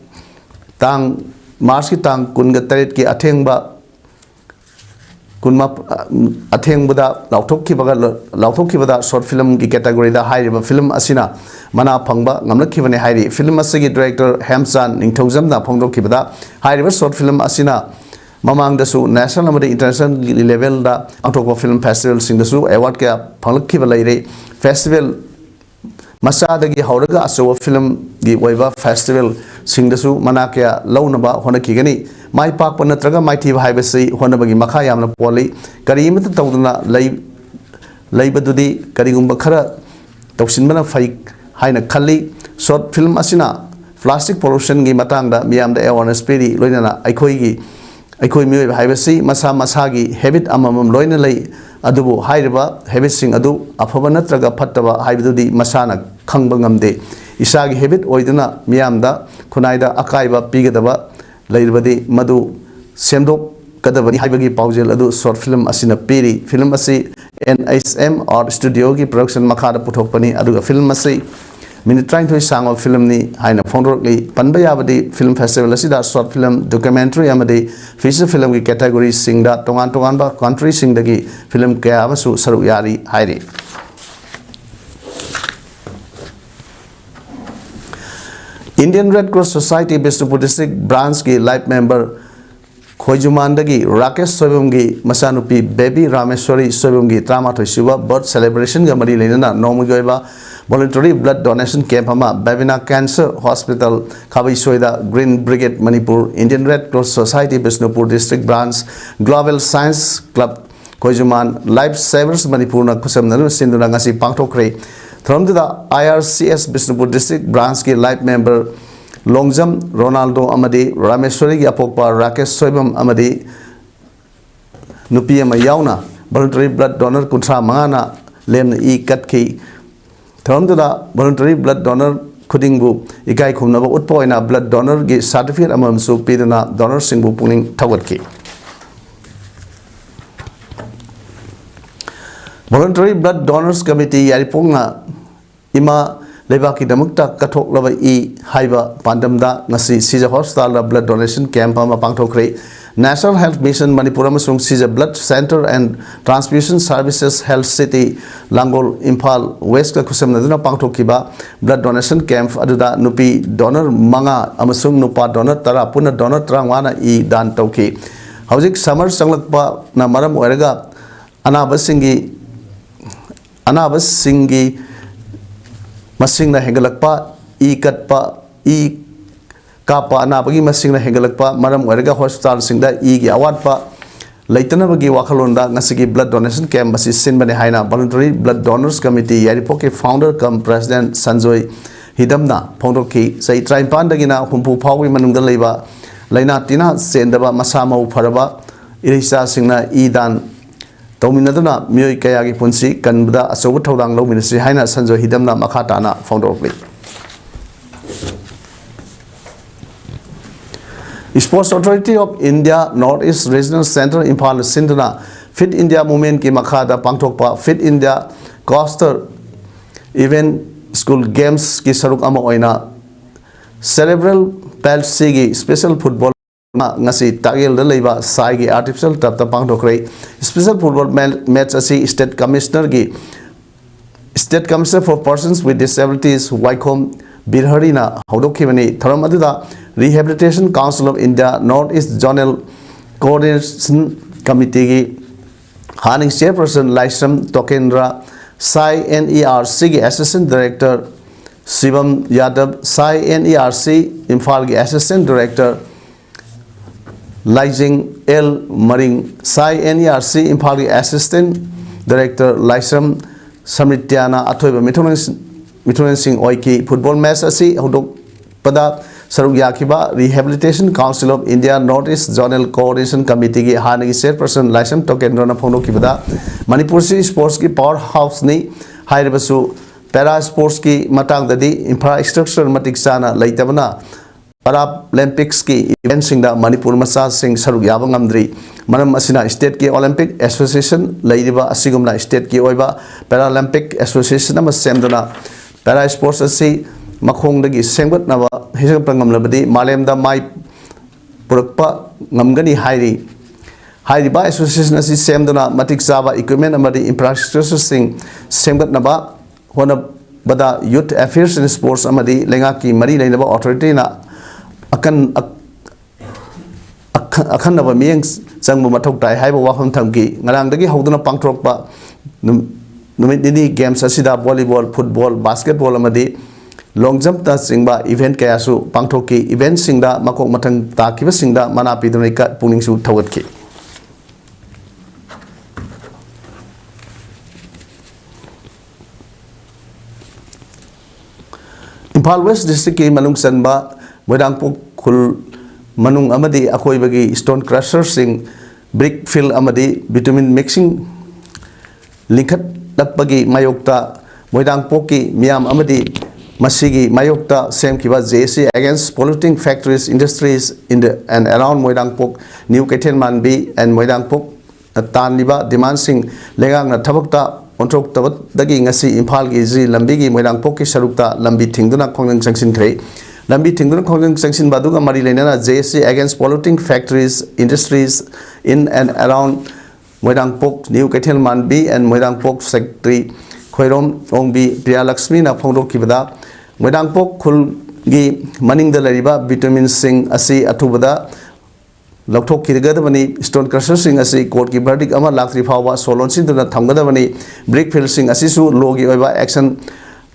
ꯇꯥꯡ, ꯃꯥꯔꯆꯀꯤ ꯇꯥꯡ ꯀꯨꯟꯒ ꯇꯔꯦꯠꯀꯤ ꯑꯊꯦꯡꯕ ꯀꯨꯟꯃꯥ-, ꯑꯊꯦꯡꯕꯗ ꯂꯥꯎꯊꯣꯛꯈꯤꯕꯒ ꯂꯣ-, ꯂꯥꯎꯊꯣꯛꯈꯤꯕꯗ short filmꯒꯤ categoryꯗ ꯍꯥꯏꯔꯤꯕ film ꯑꯁꯤꯅ ꯃꯅꯥ ꯐꯪꯕ ꯉꯝꯂꯛꯈꯤꯕꯅꯤ ꯍꯥꯏꯔꯤ꯫ Film ꯑꯁꯤꯒꯤ director ꯍꯦꯝꯆꯥꯟ ꯅꯤꯡꯊꯧꯖꯝꯅ ꯐꯣꯡꯗꯣꯛꯈꯤꯕꯗ, ꯍꯥꯏꯔꯤꯕ short film ꯑꯁꯤꯅ ꯃꯃꯥꯡꯗꯁꯨ national ꯑꯃꯗꯤ international levelꯗ ꯄꯥꯡꯊꯣꯛꯄ film festivalꯁꯤꯡꯗꯁꯨ award ꯀꯌꯥ ꯐꯪꯂꯛꯈꯤꯕ ꯂꯩꯔꯦ꯫ Festival ꯃꯆꯥꯗꯒꯤ ꯍꯧꯔꯒ ꯑꯆꯧꯕ filmꯒꯤ ꯑꯣꯏꯕ festivalꯁꯤꯡꯗꯁꯨ ꯃꯅꯥ ꯀꯌꯥ ꯂꯧꯅꯕ ꯍꯣꯠꯅꯈꯤꯒꯅꯤ꯫ ꯃꯥꯏ ꯄꯥꯛꯄ ꯅꯠꯇ꯭ꯔꯒ ꯃꯥꯏꯊꯤꯕ ꯍꯥꯏꯕꯁꯤ ꯍꯣꯠꯅꯕꯒꯤ ꯃꯈꯥ ꯌꯥꯝꯅ ꯄꯣꯜꯂꯤ꯫ ꯀꯔꯤꯃꯠꯇ ꯇꯧꯗꯅ ꯂꯩ-, ꯂꯩꯕꯗꯨꯗꯤ ꯀꯔꯤꯒꯨꯝꯕ ꯈꯔ ꯇꯧꯁꯤꯟꯕꯅ ꯐꯩ ꯍꯥꯏꯅ ꯈꯜꯂꯤ꯫ Short film ꯑꯁꯤꯅ plastic pollutionꯒꯤ ꯃꯇꯥꯡꯗ ꯃꯤꯌꯥꯝꯗ awareness ꯄꯤꯔꯤ, ꯂꯣꯏꯅꯅ ꯑꯩꯈꯣꯏꯒꯤ, ꯑꯩꯈꯣꯏ ꯃꯤꯑꯣꯏꯕ ꯍꯥꯏꯕꯁꯤ ꯃꯁꯥ ꯃꯁꯥꯒꯤ habit ꯑꯃꯃꯝ ꯂꯣꯏꯅ ꯂꯩ, ꯑꯗꯨꯕꯨ ꯍꯥꯏꯔꯤꯕ habitꯁꯤꯡ ꯑꯗꯨ ꯑꯐꯕ ꯅꯠꯇ꯭ꯔꯒ ꯐꯠꯇꯕ ꯍꯥꯏꯕꯗꯨꯗꯤ ꯃꯁꯥꯅ ꯈꯪꯕ ꯉꯝꯗꯦ꯫ ꯏꯁꯥꯒꯤ habit ꯑꯣꯏꯗꯨꯅ ꯃꯤꯌꯥꯝꯗ ꯈꯨꯟꯅꯥꯏꯗ ꯑꯀꯥꯏꯕ ꯄꯤꯒꯗꯕ ꯂꯩꯔꯕꯗꯤ ꯃꯗꯨ ꯁꯦꯝꯗꯣꯛꯀꯗꯕꯅꯤ ꯍꯥꯏꯕꯒꯤ ꯄꯥꯎꯖꯦꯜ ꯑꯗꯨ short film ꯑꯁꯤꯅ ꯄꯤꯔꯤ꯫ Film ꯑꯁꯤ N H M Art Studioꯒꯤ production ꯃꯈꯥꯗ ꯄꯨꯊꯣꯛꯄꯅꯤ, ꯑꯗꯨꯒ film ꯑꯁꯤ minute ꯇꯔꯥꯅꯤꯊꯣꯏ ꯁꯥꯡꯕ filmꯅꯤ ꯍꯥꯏꯅ ꯐꯣꯡꯗꯣꯔꯛꯂꯤ꯫ ꯄꯟꯕ ꯌꯥꯕꯗꯤ film festival ꯑꯁꯤꯗ short film, documentary ꯑꯃꯗꯤ feature filmꯒꯤ categoryꯁꯤꯡꯗ ꯇꯣꯉꯥꯟ ꯇꯣꯉꯥꯟꯕ countryꯁꯤꯡꯗꯒꯤ film ꯀꯌꯥ ꯑꯃꯁꯨ ꯁꯔꯨꯛ ꯌꯥꯔꯤ ꯍꯥꯏꯔꯤ꯫ Indian Red Cross Society Bishnupur district branchꯀꯤ life member ꯈꯣꯏꯖꯨꯃꯥꯟꯗꯒꯤ ꯔꯥꯀꯦꯁ ꯁꯣꯏꯕꯝꯒꯤ ꯃꯆꯥꯅꯨꯄꯤ baby ꯔꯥꯃꯦꯁ꯭ꯋꯔꯤ ꯁꯣꯏꯕꯝꯒꯤ ꯇꯔꯥꯃꯥꯊꯣꯏ ꯁꯨꯕ birth celebrationꯒ ꯃꯔꯤ ꯂꯩꯅꯅ ꯅꯣꯡꯃꯒꯤ ꯑꯣꯏꯕ voluntary blood donation camp ꯑꯃ Bavina Cancer Hospital, ꯈꯥꯕꯩꯁꯣꯏꯗ, Green Brigade Manipur, Indian Red Cross Society Bishnupur district branch, Global Science Club ꯈꯣꯏꯖꯨꯃꯥꯟ, Life Savers ꯃꯅꯤꯄꯨꯔꯅ ꯈꯨꯠꯁꯝꯅꯗꯨꯅ ꯁꯤꯟꯗꯨꯅ ꯉꯁꯤ ꯄꯥꯡꯊꯣꯛꯈ꯭ꯔꯦ꯫ ꯊꯧꯔꯝꯗꯨꯗ I R C S Bishnupur district branchꯀꯤ life member ꯂꯣꯡꯖꯝ ꯔꯣꯅꯥꯜꯗꯣ ꯑꯃꯗꯤ ꯔꯥꯃꯦꯁ꯭ꯋꯔꯤꯒꯤ ꯑꯄꯣꯛꯄ ꯔꯥꯀꯦꯁ ꯁꯣꯏꯕꯝ ꯑꯃꯗꯤ ꯅꯨꯄꯤ ꯑꯃ ꯌꯥꯎꯅ voluntary blood donor ꯀꯨꯟꯊ꯭ꯔꯥ ꯃꯉꯥꯅ ꯂꯦꯝꯅ ꯏ ꯀꯠꯈꯤ꯫ ꯊꯧꯔꯝꯗꯨꯗ voluntary blood donor ꯈꯨꯗꯤꯡꯕꯨ ꯏꯀꯥꯏ ꯈꯨꯝꯅꯕ ꯎꯠꯄ ꯑꯣꯏꯅ blood donorꯒꯤ certificate ꯑꯃꯃꯝꯁꯨ ꯄꯤꯗꯨꯅ donorꯁꯤꯡꯕꯨ ꯄꯨꯛꯅꯤꯡ ꯊꯧꯒꯠꯈꯤ꯫ Voluntary Blood Donors Committee ꯌꯥꯏꯔꯤꯄꯣꯛꯅ ꯏꯃꯥ ꯂꯩꯕꯥꯛꯀꯤꯗꯃꯛꯇ ꯀꯠꯊꯣꯛꯂꯕ ꯏ ꯍꯥꯏꯕ ꯄꯥꯟꯗꯝꯗ ꯉꯁꯤ ꯁꯤꯖ ꯍꯣꯁꯄꯤꯇꯥꯜꯗ blood donation camp ꯑꯃ ꯄꯥꯡꯊꯣꯛꯈ꯭ꯔꯦ꯫ National Health Mission ꯃꯅꯤꯄꯨꯔ ꯑꯃꯁꯨꯡ ꯁꯤꯖ Blood Centre and Transfusion Services Health City ꯂꯥꯡꯒꯣꯜ, ꯏꯝꯐꯥꯜ ꯋꯦꯁꯀ ꯈꯨꯠꯁꯝꯅꯗꯨꯅ ꯄꯥꯡꯊꯣꯛꯈꯤꯕ blood donation camp ꯑꯗꯨꯗ ꯅꯨꯄꯤ donor ꯃꯉꯥ ꯑꯃꯁꯨꯡ ꯅꯨꯄꯥ donor ꯇꯔꯥ, ꯄꯨꯟꯅ donor ꯇꯔꯥꯃꯉꯥꯅ ꯏ ꯗꯥꯟ ꯇꯧꯈꯤ꯫ ꯍꯧꯖꯤꯛ summer ꯆꯪꯂꯛꯄꯅ ꯃꯔꯝ ꯑꯣꯏꯔꯒ ꯑꯅꯥꯕꯁꯤꯡꯒꯤ ꯑꯅꯥꯕꯁꯤꯡꯒꯤ ꯃꯁꯤꯡꯅ ꯍꯦꯟꯒꯠꯂꯛꯄ, ꯏ ꯀꯠꯄ, ꯏ ꯀꯥꯞꯄ ꯑꯅꯥꯕꯒꯤ ꯃꯁꯤꯡꯅ ꯍꯦꯟꯒꯠꯂꯛꯄ ꯃꯔꯝ ꯑꯣꯏꯔꯒ ꯍꯣꯁꯄꯤꯇꯥꯜꯁꯤꯡꯗ ꯏꯒꯤ ꯑꯋꯥꯠꯄ ꯂꯩꯇꯅꯕꯒꯤ ꯋꯥꯈꯜꯂꯣꯟꯗ ꯉꯁꯤꯒꯤ blood donation camp ꯑꯁꯤ ꯁꯤꯟꯕꯅꯤ ꯍꯥꯏꯅ Voluntary Blood Donors Committee ꯌꯥꯏꯔꯤꯄꯣꯛꯀꯤ founder cum president Sanjoy ꯍꯤꯗꯝꯅ ꯐꯣꯡꯗꯣꯛꯈꯤ꯫ ꯆꯍꯤ ꯇꯔꯥꯅꯤꯄꯥꯟꯗꯒꯤꯅ ꯍꯨꯝꯐꯨ ꯐꯥꯎꯕꯒꯤ ꯃꯅꯨꯡꯗ ꯂꯩꯕ ꯂꯥꯏꯅꯥ ꯇꯤꯟꯅꯥ ꯆꯦꯟꯗꯕ ꯃꯁꯥ ꯃꯎ ꯐꯔꯕ ꯏꯔꯩꯆꯥꯁꯤꯡꯅ ꯏ ꯗꯥꯟ ꯇꯧꯃꯤꯟꯅꯗꯨꯅ ꯃꯤꯑꯣꯏ ꯀꯌꯥꯒꯤ ꯄꯨꯟꯁꯤ ꯀꯟꯕꯗ ꯑꯆꯧꯕ ꯊꯧꯗꯥꯡ ꯂꯧꯃꯤꯟꯅꯁꯤ ꯍꯥꯏꯅ ꯁꯟꯖꯣꯏ ꯍꯤꯗꯝꯅ ꯃꯈꯥ ꯇꯥꯅ ꯐꯣꯡꯗꯣꯔꯛꯂꯤ꯫ Sports Authority of India North East Regional Centre ꯏꯝꯐꯥꯜꯅ ꯁꯤꯟꯗꯨꯅ Fit India Movementꯀꯤ ꯃꯈꯥꯗ ꯄꯥꯡꯊꯣꯛꯄ Fit India Coaster Event School Gamesꯀꯤ ꯁꯔꯨꯛ ꯑꯃ ꯑꯣꯏꯅ Cerebral Palsyꯒꯤ special football ꯉꯁꯤ ꯇꯥꯛꯌꯦꯜꯗ ꯂꯩꯕ ꯁꯥꯏꯒꯤ artificial turfꯇ ꯄꯥꯡꯊꯣꯛꯈ꯭ꯔꯦ꯫ Special football ma-, match ꯑꯁꯤ State Commissionerꯒꯤ State Commissioner for Persons with Disabilities ꯋꯥꯏꯈꯣꯝ ꯕꯤꯔꯍꯔꯤꯅ ꯍꯧꯗꯣꯛꯈꯤꯕꯅꯤ꯫ ꯊꯧꯔꯝ ꯑꯗꯨꯗ Rehabilitation Council of India North East Zonal Coordination Committeeꯒꯤ ꯍꯥꯟꯅꯒꯤ chairperson ꯂꯥꯏꯁ꯭ꯔꯝ ꯇꯣꯀꯦꯟꯗ꯭ꯔ, ꯁꯥꯏ NERCꯒꯤ Assistant Director ꯁꯤꯕꯝ ꯌꯥꯗꯕ, ꯁꯥꯏ NERC ꯏꯝꯐꯥꯜꯒꯤ Assistant Director ꯂꯥꯏꯖꯤꯡ ꯑꯦꯜ ꯃꯔꯤꯡ, ꯁꯥꯏ NERC ꯏꯝꯐꯥꯜꯒꯤ Assistant Director ꯂꯥꯏꯁ꯭ꯔꯝ ꯁꯃ꯭ꯔꯤꯇ꯭ꯌꯥꯅ ꯑꯊꯣꯏꯕ ꯃꯤꯊꯨꯡꯂꯦꯟ-, ꯃꯤꯊꯨꯡꯂꯦꯟꯁꯤꯡ ꯑꯣꯏꯈꯤ꯫ Football match ꯑꯁꯤ ꯍꯧꯗꯣꯛꯄꯗ ꯁꯔꯨꯛ ꯌꯥꯈꯤꯕ Rehabilitation Council of India North East Zonal Coordination Committeeꯒꯤ ꯍꯥꯟꯅꯒꯤ chairperson ꯂꯥꯏꯁ꯭ꯔꯝ ꯇꯣꯀꯦꯟꯗ꯭ꯔꯅ ꯐꯣꯡꯗꯣꯛꯈꯤꯕꯗ, ꯃꯅꯤꯄꯨꯔꯁꯤ sportsꯀꯤ power houseꯅꯤ ꯍꯥꯏꯔꯕꯁꯨ, para sportsꯀꯤ ꯃꯇꯥꯡꯗꯗꯤ infrastructure ꯃꯇꯤꯛ ꯆꯥꯅ ꯂꯩꯇꯕꯅ Paralympicsꯀꯤ eventꯁꯤꯡꯗ ꯃꯅꯤꯄꯨꯔ ꯃꯆꯥꯁꯤꯡ ꯁꯔꯨꯛ ꯌꯥꯕ ꯉꯝꯗ꯭ꯔꯤ꯫ ꯃꯔꯝ ꯑꯁꯤꯅ stateꯀꯤ Olympic Association ꯂꯩꯔꯤꯕ ꯑꯁꯤꯒꯨꯝꯅ stateꯀꯤ ꯑꯣꯏꯕ Paralympic Association ꯑꯃ ꯁꯦꯝꯗꯨꯅ ꯄꯦꯔꯥ ꯁ꯭ꯄꯣꯔꯠꯁ ꯑꯁꯤ ꯃꯈꯣꯡꯗꯒꯤ ꯁꯦꯝꯒꯠꯅꯕ, ꯁꯦꯝꯒꯠꯄ ꯉꯝꯂꯕꯗꯤ ꯃꯥꯂꯦꯝꯗ ꯃꯥꯏ ꯄꯨꯔꯛꯄ ꯉꯝꯒꯅꯤ ꯍꯥꯏꯔꯤ꯫ ꯍꯥꯏꯔꯤꯕ ꯑꯦꯁꯣꯁꯤꯌꯦꯁꯟ ꯑꯁꯤ ꯁꯦꯝꯗꯨꯅ ꯃꯇꯤꯛ ꯆꯥꯕ ꯏꯀ꯭ꯋꯤꯞꯃꯦꯟ ꯑꯃꯗꯤ ꯏꯟꯐ꯭ꯔꯥꯁ꯭ꯇ꯭ꯔꯛꯆꯔꯁꯤꯡ ꯁꯦꯝꯒꯠꯅꯕ ꯍꯣꯠꯅꯕꯗ ꯌꯨꯊ ꯑꯦꯐꯤꯌꯔꯁ ꯑꯦꯟ ꯁ꯭ꯄꯣꯔꯠꯁ ꯑꯃꯗꯤ ꯂꯩꯉꯥꯛꯀꯤ ꯃꯔꯤ ꯂꯩꯅꯕ ꯑꯣꯊꯣꯔꯤꯇꯤꯅ ꯑꯀꯟ-, ꯑꯛ-, ꯑꯈ-, ꯑꯈꯟꯅꯕ ꯃꯤꯠꯌꯦꯡ ꯆꯪꯕ ꯃꯊꯧ ꯇꯥꯏ ꯍꯥꯏꯕ ꯋꯥꯐꯝ ꯊꯝꯈꯤ꯫ ꯉꯔꯥꯡꯗꯒꯤ ꯍꯧꯗꯨꯅ ꯄꯥꯡꯊꯣꯔꯛꯄ ꯅꯨ-, ꯅꯨꯃꯤꯠ ꯅꯤꯅꯤ ꯒꯦꯝꯁ ꯑꯁꯤꯗ ꯚꯣꯂꯤꯕꯣꯜ, ꯐꯨꯠꯕꯣꯜ, ꯕꯥꯁꯀꯦꯠꯕꯣꯜ ꯑꯃꯗꯤ ꯂꯣꯡ ꯖꯝꯞꯅꯆꯤꯡꯕ ꯏꯚꯦꯟꯠ ꯀꯌꯥꯁꯨ ꯄꯥꯡꯊꯣꯛꯈꯤ꯫ ꯏꯚꯦꯟꯠꯁꯤꯡꯗ ꯃꯀꯣꯛ ꯃꯊꯪ ꯇꯥꯈꯤꯕꯁꯤꯡꯗ ꯃꯅꯥ ꯄꯤꯗꯨꯅ ꯏꯀ-, ꯄꯨꯛꯅꯤꯡꯁꯨ ꯊꯧꯒꯠꯈꯤ꯫ ꯏꯝꯐꯥꯜ ꯋꯦꯁ ꯗꯤꯁꯇ꯭ꯔꯤꯛꯀꯤ ꯃꯅꯨꯡ ꯆꯟꯕ ꯃꯣꯏꯔꯥꯡꯄꯣꯛ ꯈꯨꯜ ꯃꯅꯨꯡ ꯑꯃꯗꯤ ꯑꯀꯣꯏꯕꯒꯤ ꯁ꯭ꯇꯣꯟ ꯀ꯭ꯔꯁꯔꯁꯤꯡ, ꯕ꯭ꯔꯤꯛ ꯐꯤꯜ ꯑꯃꯗꯤ ꯕꯤꯇꯨꯃꯤꯟ ꯃꯤꯛꯁꯤꯡ ꯂꯤꯡꯈꯠꯂꯛꯄꯒꯤ ꯃꯥꯌꯣꯛꯇ ꯃꯣꯏꯔꯥꯡꯄꯣꯛꯀꯤ ꯃꯤꯌꯥꯝ ꯑꯃꯗꯤ ꯃꯁꯤꯒꯤ ꯃꯥꯌꯣꯛꯇ ꯁꯦꯝꯈꯤꯕ J A C Against Polluting Factories, Industries in the and Around Moirangpok, New Keithelmanbi and Moirangpok ꯇꯥꯟꯂꯤꯕ ꯗꯤꯃꯥꯟꯁꯤꯡ ꯂꯩꯉꯥꯛꯅ ꯊꯕꯛꯇ ꯑꯣꯟꯊꯣꯛꯇꯕꯗꯒꯤ ꯉꯁꯤ ꯏꯝꯐꯥꯜꯒꯤ ꯖꯤ ꯂꯝꯕꯤꯒꯤ ꯃꯣꯏꯔꯥꯡꯄꯣꯛꯀꯤ ꯁꯔꯨꯛꯇ ꯂꯝꯕꯤ ꯊꯤꯡꯗꯨꯅ ꯈꯣꯡꯖꯪ ꯆꯪꯁꯤꯟꯈ꯭ꯔꯦ꯫ ꯂꯝꯕꯤ ꯊꯤꯡꯗꯨꯅ ꯈꯣꯡꯖꯪ ꯆꯪꯁꯤꯟꯕ ꯑꯗꯨꯒ ꯃꯔꯤ ꯂꯩꯅꯅ J A C Against Polluting Factories, Industries in and Around Moirangpok, New Keithelmanbi and Moirangpok Secretary Khoirom ꯑꯣꯡꯕꯤ ꯄ꯭ꯔꯤꯌꯥꯂꯛꯁꯃꯤꯅ ꯐꯣꯡꯗꯣꯛꯈꯤꯕꯗ, ꯃꯣꯏꯔꯥꯡꯄꯣꯛ ꯈꯨꯜꯒꯤ ꯃꯅꯤꯡꯗ ꯂꯩꯔꯤꯕ ꯕꯤꯇꯨꯃꯤꯟꯁꯤꯡ ꯑꯁꯤ ꯑꯊꯨꯕꯗ ꯂꯧꯊꯣꯛꯈꯤꯒꯗꯕꯅꯤ꯫ ꯁ꯭ꯇꯣꯟ ꯀ꯭ꯔꯁꯔꯁꯤꯡ ꯑꯁꯤ ꯀꯣꯔꯠꯀꯤ ꯚꯔꯗꯤꯛ ꯑꯃ ꯂꯥꯛꯇ꯭ꯔꯤ ꯐꯥꯎꯕ ꯁꯣ ꯂꯣꯟꯁꯤꯟꯗꯨꯅ ꯊꯝꯒꯗꯕꯅꯤ꯫ ꯕ꯭ꯔꯤꯛ ꯐꯤꯜꯁꯤꯡ ꯑꯁꯤꯁꯨ ꯂꯣꯒꯤ ꯑꯣꯏꯕ ꯑꯦꯛꯁꯟ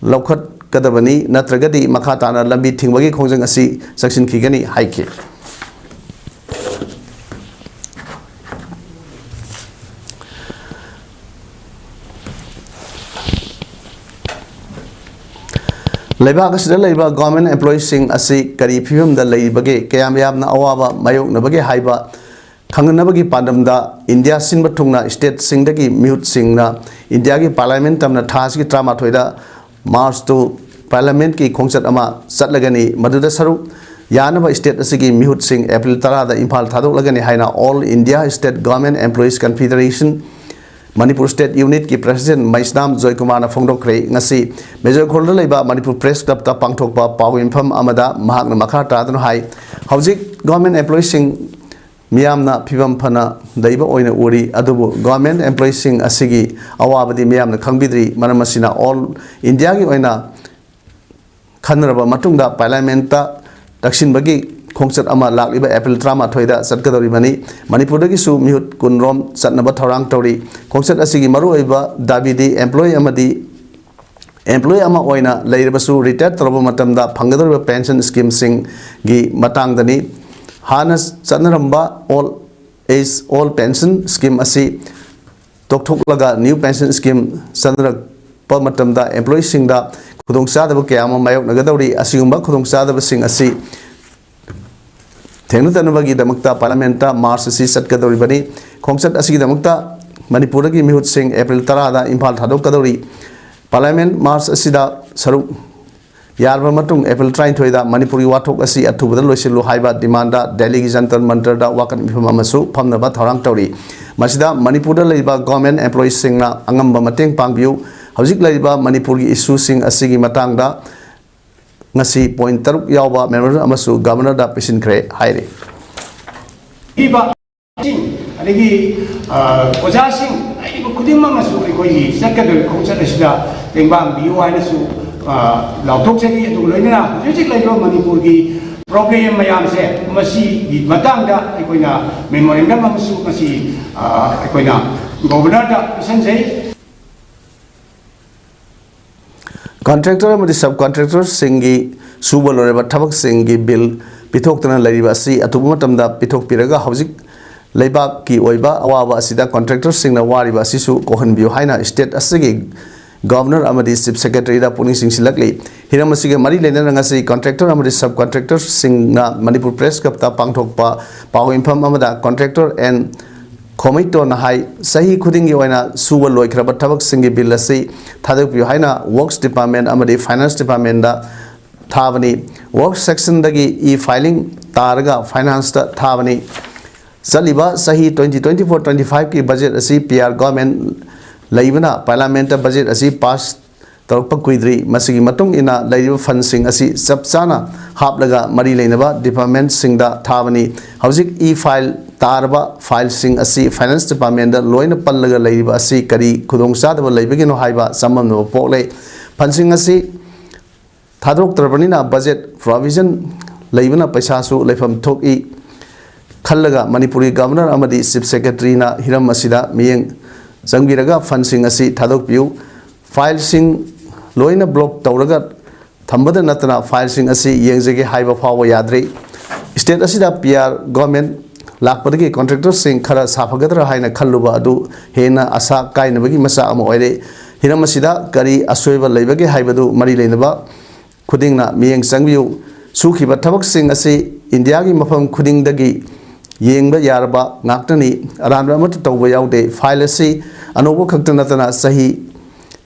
ꯂꯧꯈꯠꯀꯗꯕꯅꯤ, ꯅꯠꯇ꯭ꯔꯒꯗꯤ ꯃꯈꯥ ꯇꯥꯅ ꯂꯝꯕꯤ ꯊꯤꯡꯕꯒꯤ ꯈꯣꯡꯖꯪ ꯑꯁꯤ ꯆꯪꯁꯤꯟꯈꯤꯒꯅꯤ ꯍꯥꯏꯈꯤ꯫ ꯂꯩꯕꯥꯛ ꯑꯁꯤꯗ ꯂꯩꯔꯤꯕ ꯒꯣꯔꯃꯦꯟ ꯑꯦꯝꯄ꯭ꯂꯣꯌꯤꯁꯤꯡ ꯑꯁꯤ ꯀꯔꯤ ꯐꯤꯕꯝꯗ ꯂꯩꯔꯤꯕꯒꯦ, ꯀꯌꯥꯝ ꯌꯥꯝꯅ ꯑꯋꯥꯕ ꯃꯥꯌꯣꯛꯅꯕꯒꯦ ꯍꯥꯏꯕ ꯈꯪꯍꯟꯅꯕꯒꯤ ꯄꯥꯟꯗꯝꯗ ꯏꯟꯗꯤꯌꯥ ꯁꯤꯟꯕ ꯊꯨꯡꯅ ꯁ꯭ꯇꯦꯠꯁꯤꯡꯗꯒꯤ ꯃꯤꯍꯨꯠꯁꯤꯡꯅ ꯏꯟꯗꯤꯌꯥꯒꯤ ꯄꯥꯔꯂꯥꯃꯦꯟꯠ ꯇꯝꯅ ꯊꯥ ꯑꯁꯤꯒꯤ ꯇꯔꯥꯃꯥꯊꯣꯏꯗ ꯃꯥꯔꯆ ꯇꯨ ꯄꯥꯔꯂꯥꯃꯦꯟꯠꯀꯤ ꯈꯣꯡꯆꯠ ꯑꯃ ꯆꯠꯂꯒꯅꯤ꯫ ꯃꯗꯨꯗ ꯁꯔꯨꯛ ꯌꯥꯅꯕ ꯁ꯭ꯇꯦꯠ ꯑꯁꯤꯒꯤ ꯃꯤꯍꯨꯠꯁꯤꯡ ꯑꯦꯄ꯭ꯔꯤꯜ ꯇꯔꯥꯗ ꯏꯝꯐꯥꯜ ꯊꯥꯗꯣꯛꯂꯒꯅꯤ ꯍꯥꯏꯅ All India State Government Employees Confederation Manipur state ꯌꯨꯅꯤꯠꯀꯤ ꯄ꯭ꯔꯦꯁꯤꯗꯦꯟꯠ ꯃꯩꯁꯅꯥꯝ ꯖꯣꯏꯀꯨꯃꯥꯔꯅ ꯐꯣꯡꯗꯣꯛꯈ꯭ꯔꯦ꯫ ꯉꯁꯤ ꯃꯦꯖꯣꯏꯈꯣꯜꯗ ꯂꯩꯕ ꯃꯅꯤꯄꯨꯔ ꯄ꯭ꯔꯦꯁ ꯀ꯭ꯂꯕꯇ ꯄꯥꯡꯊꯣꯛꯄ ꯄꯥꯎ ꯃꯤꯐꯝ ꯑꯃꯗ ꯃꯍꯥꯛꯅ ꯃꯈꯥ ꯇꯥꯗꯨꯅ ꯍꯥꯏ, ꯍꯧꯖꯤꯛ ꯒꯚꯔꯟꯃꯦꯟꯠ ꯑꯦꯝꯄ꯭ꯂꯣꯌꯤꯁꯤꯡ ꯃꯤꯌꯥꯝꯅ ꯐꯤꯕꯝ ꯐꯅ ꯂꯩꯕ ꯑꯣꯏꯅ ꯎꯔꯤ, ꯑꯗꯨꯕꯨ ꯒꯚꯔꯟꯃꯦꯟꯠ ꯑꯦꯝꯄ꯭ꯂꯣꯌꯤꯁꯤꯡ ꯑꯁꯤꯒꯤ ꯑꯋꯥꯕꯗꯤ ꯃꯤꯌꯥꯝꯅ ꯈꯪꯕꯤꯗ꯭ꯔꯤ꯫ ꯃꯔꯝ ꯑꯁꯤꯅ ꯑꯣꯜ ꯏꯟꯗꯤꯌꯥꯒꯤ ꯑꯣꯏꯅ ꯈꯟꯅꯔꯕ ꯃꯇꯨꯡꯗ ꯄꯥꯔꯂꯤꯌꯥꯃꯦꯟꯠꯇ ꯇꯛꯁꯤꯟꯕꯒꯤ ꯈꯣꯡꯆꯠ ꯑꯃ ꯂꯥꯛꯂꯤꯕ ꯑꯦꯄ꯭ꯔꯤꯜ ꯇꯔꯥꯃꯥꯊꯣꯏꯗ ꯆꯠꯀꯗꯧꯔꯤꯕꯅꯤ꯫ ꯃꯅꯤꯄꯨꯔꯗꯒꯤꯁꯨ ꯃꯤꯍꯨꯠ ꯀꯨꯟꯔꯣꯝ ꯆꯠꯅꯕ ꯊꯧꯔꯥꯡ ꯇꯧꯔꯤ꯫ ꯈꯣꯡꯆꯠ ꯑꯁꯤꯒꯤ ꯃꯔꯨꯑꯣꯏꯕ ꯗꯥꯕꯤꯗꯤ ꯑꯦꯝꯄ꯭ꯂꯣꯌꯤ ꯑꯃꯗꯤ ꯑꯦꯝꯄ꯭ꯂꯣꯌꯤ ꯑꯃ ꯑꯣꯏꯅ ꯂꯩꯔꯕꯁꯨ ꯔꯤꯇꯥꯌꯔ ꯇꯧꯔꯕ ꯃꯇꯝꯗ ꯐꯪꯒꯗꯧꯔꯤꯕ ꯄꯦꯟꯁꯟ ꯁ꯭ꯀꯤꯝꯁꯤꯡꯒꯤ ꯃꯇꯥꯡꯗꯅꯤ꯫ ꯍꯥꯟꯅ ꯆꯠꯅꯔꯝꯕ all age old pension scheme ꯑꯁꯤ ꯇꯣꯛꯊꯣꯛꯂꯒ ꯅ꯭ꯌꯨ ꯄꯦꯟꯁꯟ ꯁ꯭ꯀꯤꯝ ꯆꯠꯅꯔꯛꯄ ꯃꯇꯝꯗ ꯑꯦꯝꯄ꯭ꯂꯣꯌꯤꯁꯤꯡꯗ ꯈꯨꯗꯣꯡꯆꯥꯗꯕ ꯀꯌꯥ ꯑꯃ ꯃꯥꯌꯣꯛꯅꯒꯗꯧꯔꯤ꯫ ꯑꯁꯤꯒꯨꯝꯕ ꯈꯨꯗꯣꯡꯆꯥꯗꯕꯁꯤꯡ ꯑꯁꯤ ꯊꯦꯡꯅꯗꯅꯕꯒꯤꯗꯃꯛꯇ ꯄꯥꯔꯂꯤꯌꯥꯃꯦꯟꯠꯇ ꯃꯥꯔꯆ ꯑꯁꯤ ꯆꯠꯀꯗꯧꯔꯤꯕꯅꯤ꯫ ꯈꯣꯡꯆꯠ ꯑꯁꯤꯒꯤꯗꯃꯛꯇ ꯃꯅꯤꯄꯨꯔꯗꯒꯤ ꯃꯤꯍꯨꯠꯁꯤꯡ ꯑꯦꯄ꯭ꯔꯤꯜ ꯇꯔꯥꯗ ꯏꯝꯐꯥꯜ ꯊꯥꯗꯣꯛꯀꯗꯧꯔꯤ꯫ ꯄꯥꯔꯂꯤꯌꯥꯃꯦꯟꯠ ꯃꯥꯔꯆ ꯑꯁꯤꯗ ꯁꯔꯨꯛ ꯌꯥꯔꯕ ꯃꯇꯨꯡ ꯑꯦꯄ꯭ꯔꯤꯜ ꯇꯔꯥꯅꯤꯊꯣꯏꯗ ꯃꯅꯤꯄꯨꯔꯒꯤ ꯋꯥꯊꯣꯛ ꯑꯁꯤ ꯑꯊꯨꯕꯗ ꯂꯣꯏꯁꯤꯜꯂꯨ ꯍꯥꯏꯕ ꯗꯤꯃꯥꯟꯗ ꯗꯦꯜꯂꯤꯒꯤ ꯖꯟꯇꯔ ꯃꯟꯇꯔꯗ ꯋꯥꯀꯠ ꯃꯤꯐꯝ ꯑꯃꯁꯨ ꯐꯝꯅꯕ ꯊꯧꯔꯥꯡ ꯇꯧꯔꯤ꯫ ꯃꯁꯤꯗ ꯃꯅꯤꯄꯨꯔꯗ ꯂꯩꯔꯤꯕ ꯒꯣꯔꯃꯦꯟ ꯑꯦꯝꯄ꯭ꯂꯣꯌꯤꯁꯤꯡꯅ ꯑꯉꯝꯕ ꯃꯇꯦꯡ ꯄꯥꯡꯕꯤꯌꯨ, ꯍꯧꯖꯤꯛ ꯂꯩꯔꯤꯕ ꯃꯅꯤꯄꯨꯔꯒꯤ ꯏꯁꯨꯁꯤꯡ ꯑꯁꯤꯒꯤ ꯃꯇꯥꯡꯗ ꯉꯁꯤ ꯄꯣꯏꯟꯠ ꯇꯔꯨꯛ ꯌꯥꯎꯕ ꯃꯦꯃꯣꯔꯦꯟꯗꯝ ꯑꯃꯁꯨ ꯒꯕꯔꯅꯔꯗ ꯄꯤꯁꯤꯟꯈ꯭ꯔꯦ ꯍꯥꯏꯔꯤ꯫ ꯄꯤꯕ ꯁꯤꯡ, ꯑꯗꯒꯤ, ꯑ, ꯑꯣꯖꯥꯁꯤꯡ, ꯍꯥꯏꯔꯤꯕ ꯈꯨꯗꯤꯡꯃꯛꯅꯁꯨ ꯑꯩꯈꯣꯏꯒꯤ ꯆꯠꯀꯗꯧꯔꯤꯕ ꯈꯣꯡꯆꯠ ꯑꯁꯤꯗ ꯇꯦꯡꯕꯥꯡꯕꯤꯌꯨ ꯍꯥꯏꯅꯁꯨ, ꯑ, ꯂꯥꯎꯊꯣꯛꯆꯔꯤ꯫ ꯑꯗꯨꯒ ꯂꯣꯏꯅꯅ ꯍꯧꯖꯤꯛ ꯍꯧꯖꯤꯛ ꯂꯩꯔꯤꯕ ꯃꯅꯤꯄꯨꯔꯒꯤ ꯄ꯭ꯔꯣꯕ꯭ꯂꯦꯝ ꯃꯌꯥꯝꯁꯦ, ꯃꯁꯤꯒꯤ ꯃꯇꯥꯡꯗ ꯑꯩꯈꯣꯏꯅ ꯃꯦꯃꯣꯔꯦꯟꯗꯝ ꯑꯃꯁꯨ ꯉꯁꯤ, ꯑ, ꯑꯩꯈꯣꯏꯅ ꯒꯣꯕꯔꯅꯔꯗ ꯄꯤꯁꯤꯟꯖꯩ꯫ ꯀꯟꯇ꯭ꯔꯦꯛꯇꯔ ꯑꯃꯗꯤ ꯁꯕ ꯀꯟꯇ꯭ꯔꯦꯛꯇꯔꯁꯤꯡꯒꯤ ꯁꯨꯕ ꯂꯣꯏꯔꯕ ꯊꯕꯛꯁꯤꯡꯒꯤ ꯕꯤꯜ ꯄꯤꯊꯣꯛꯇꯅ ꯂꯩꯔꯤꯕ ꯑꯁꯤ ꯑꯊꯨꯕ ꯃꯇꯝꯗ ꯄꯤꯊꯣꯛꯄꯤꯔꯒ ꯍꯧꯖꯤꯛ ꯂꯩꯕꯥꯛꯀꯤ ꯑꯣꯏꯕ ꯑꯋꯥꯕ ꯑꯁꯤꯗ ꯀꯟꯇ꯭ꯔꯦꯛꯇꯔꯁꯤꯡꯅ ꯋꯥꯔꯤꯕ ꯑꯁꯤꯁꯨ ꯀꯣꯛꯍꯟꯕꯤꯌꯨ ꯍꯥꯏꯅ ꯁ꯭ꯇꯦꯠ ꯑꯁꯤꯒꯤ ꯒꯕꯔꯅꯔ ꯑꯃꯗꯤ ꯆꯤꯐ ꯁꯦꯀ꯭ꯔꯦꯇꯔꯤꯗ ꯄꯨꯛꯅꯤꯡ ꯆꯤꯡꯁꯤꯜꯂꯛꯂꯤ꯫ ꯍꯤꯔꯝ ꯑꯁꯤꯒ ꯃꯔꯤ ꯂꯩꯅꯅ ꯉꯁꯤ ꯀꯟꯇ꯭ꯔꯦꯛꯇꯔ ꯑꯃꯗꯤ ꯁꯕ ꯀꯟꯇ꯭ꯔꯦꯛꯇꯔꯁꯤꯡꯅ ꯃꯅꯤꯄꯨꯔ ꯄ꯭ꯔꯦꯁ ꯀ꯭ꯂꯕꯇ ꯄꯥꯡꯊꯣꯛꯄ ꯄꯥꯎ ꯃꯤꯐꯝ ꯑꯃꯗ ꯀꯟꯇ꯭ꯔꯦꯛꯇꯔ ꯑꯦꯟ ꯈꯣꯃꯩꯇꯣꯟꯅ ꯍꯥꯏ, ꯆꯍꯤ ꯈꯨꯗꯤꯡꯒꯤ ꯑꯣꯏꯅ ꯁꯨꯕ ꯂꯣꯏꯈ꯭ꯔꯕ ꯊꯕꯛꯁꯤꯡꯒꯤ ꯕꯤꯜ ꯑꯁꯤ ꯊꯥꯗꯣꯛꯄꯤꯌꯨ ꯍꯥꯏꯅ ꯋꯔꯛꯁ ꯗꯤꯄꯥꯔꯠꯃꯦꯟ ꯑꯃꯗꯤ ꯐꯥꯏꯅꯥꯟꯁ ꯗꯤꯄꯥꯔꯠꯃꯦꯟꯗ ꯊꯥꯕꯅꯤ꯫ ꯋꯔꯛꯁ ꯁꯦꯛꯁꯟꯗꯒꯤ ꯏ ꯐꯥꯏꯂꯤꯡ ꯇꯥꯔꯒ ꯐꯥꯏꯅꯥꯟꯁꯇ ꯊꯥꯕꯅꯤ꯫ ꯆꯠꯂꯤꯕ ꯆꯍꯤ twenty twenty-four twenty-five ꯀꯤ ꯕꯖꯦꯠ ꯑꯁꯤ ꯄꯤ ꯑꯥꯔ ꯒꯣꯔꯃꯦꯟ ꯂꯩꯕꯅ ꯄꯥꯔꯂꯤꯌꯥꯃꯦꯟꯠꯇ ꯕꯖꯦꯠ ꯑꯁꯤ ꯄꯥꯁ ꯇꯧꯔꯛꯄ ꯀꯨꯏꯗ꯭ꯔꯤ꯫ ꯃꯁꯤꯒꯤ ꯃꯇꯨꯡ ꯏꯟꯅ ꯂꯩꯔꯤꯕ ꯐꯟꯁꯤꯡ ꯑꯁꯤ ꯆꯞ ꯆꯥꯅ ꯍꯥꯞꯂꯒ ꯃꯔꯤ ꯂꯩꯅꯕ ꯗꯤꯄꯥꯔꯠꯃꯦꯟꯠꯁꯤꯡꯗ ꯊꯥꯕꯅꯤ꯫ ꯍꯧꯖꯤꯛ ꯏ ꯐꯥꯏꯜ ꯇꯥꯔꯕ ꯐꯥꯏꯜꯁꯤꯡ ꯑꯁꯤ ꯐꯥꯏꯅꯥꯟꯁ ꯗꯤꯄꯥꯔꯠꯃꯦꯟꯠꯇ ꯂꯣꯏꯅ ꯄꯜꯂꯒ ꯂꯩꯔꯤꯕ ꯑꯁꯤ ꯀꯔꯤ ꯈꯨꯗꯣꯡꯆꯥꯗꯕ ꯂꯩꯕꯒꯤꯅꯣ ꯍꯥꯏꯕ ꯆꯃꯝꯅꯕ ꯄꯣꯛꯂꯦ꯫ ꯐꯟꯁꯤꯡ ꯑꯁꯤ ꯊꯥꯗꯣꯛꯇ꯭ꯔꯕꯅꯤꯅ ꯕꯖꯦꯠ ꯄ꯭ꯔꯣꯚꯤꯖꯟ ꯂꯩꯕꯅ ꯄꯩꯁꯥꯁꯨ ꯂꯩꯐꯝ ꯊꯣꯛꯏ ꯈꯜꯂꯒ ꯃꯅꯤꯄꯨꯔꯒꯤ ꯒꯕꯔꯅꯔ ꯑꯃꯗꯤ ꯆꯤꯐ ꯁꯦꯀ꯭ꯔꯦꯇꯔꯤꯅ ꯍꯤꯔꯝ ꯑꯁꯤꯗ ꯃꯤꯠꯌꯦꯡ ꯆꯪꯕꯤꯔꯒ ꯐꯟꯁꯤꯡ ꯑꯁꯤ ꯊꯥꯗꯣꯛꯄꯤꯌꯨ꯫ ꯐꯥꯏꯜꯁꯤꯡ ꯂꯣꯏꯅ ꯕ꯭ꯂꯣꯛ ꯇꯧꯔꯒ ꯊꯝꯕꯗ ꯅꯠꯇꯅ ꯐꯥꯏꯜꯁꯤꯡ ꯑꯁꯤ ꯌꯦꯡꯖꯒꯦ ꯍꯥꯏꯕ ꯐꯥꯎꯕ ꯌꯥꯗ꯭ꯔꯤ꯫ ꯁ꯭ꯇꯦꯠ ꯑꯁꯤꯗ ꯄꯤ ꯑꯥꯔ ꯒꯣꯔꯃꯦꯟ ꯂꯥꯛꯄꯗꯒꯤ ꯀꯣꯟꯇ꯭ꯔꯦꯛꯇꯔꯁꯤꯡ ꯈꯔ ꯁꯥꯐꯒꯗ꯭ꯔꯥ ꯍꯥꯏꯅ ꯈꯜꯂꯨꯕ ꯑꯗꯨ ꯍꯦꯟꯅ ꯑꯁꯥ ꯀꯥꯏꯅꯕꯒꯤ ꯃꯆꯥꯛ ꯑꯃ ꯑꯣꯏꯔꯦ꯫ ꯍꯤꯔꯝ ꯑꯁꯤꯗ ꯀꯔꯤ ꯑꯁꯣꯏꯕ ꯂꯩꯕꯒꯦ ꯍꯥꯏꯕꯗꯨ ꯃꯔꯤ ꯂꯩꯅꯕ ꯈꯨꯗꯤꯡꯅ ꯃꯤꯠꯌꯦꯡ ꯆꯪꯕꯤꯌꯨ꯫ ꯁꯨꯈꯤꯕ ꯊꯕꯛꯁꯤꯡ ꯑꯁꯤ ꯏꯟꯗꯤꯌꯥꯒꯤ ꯃꯐꯝ ꯈꯨꯗꯤꯡꯗꯒꯤ ꯌꯦꯡꯕ ꯌꯥꯔꯕ ꯉꯥꯛꯇꯅꯤ꯫ ꯑꯔꯥꯟꯕ ꯑꯃꯠꯇ ꯇꯧꯕ ꯌꯥꯎꯗꯦ꯫ ꯐꯥꯏꯜ ꯑꯁꯤ ꯑꯅꯧꯕ ꯈꯛꯇ ꯅꯠꯇꯅ ꯆꯍꯤ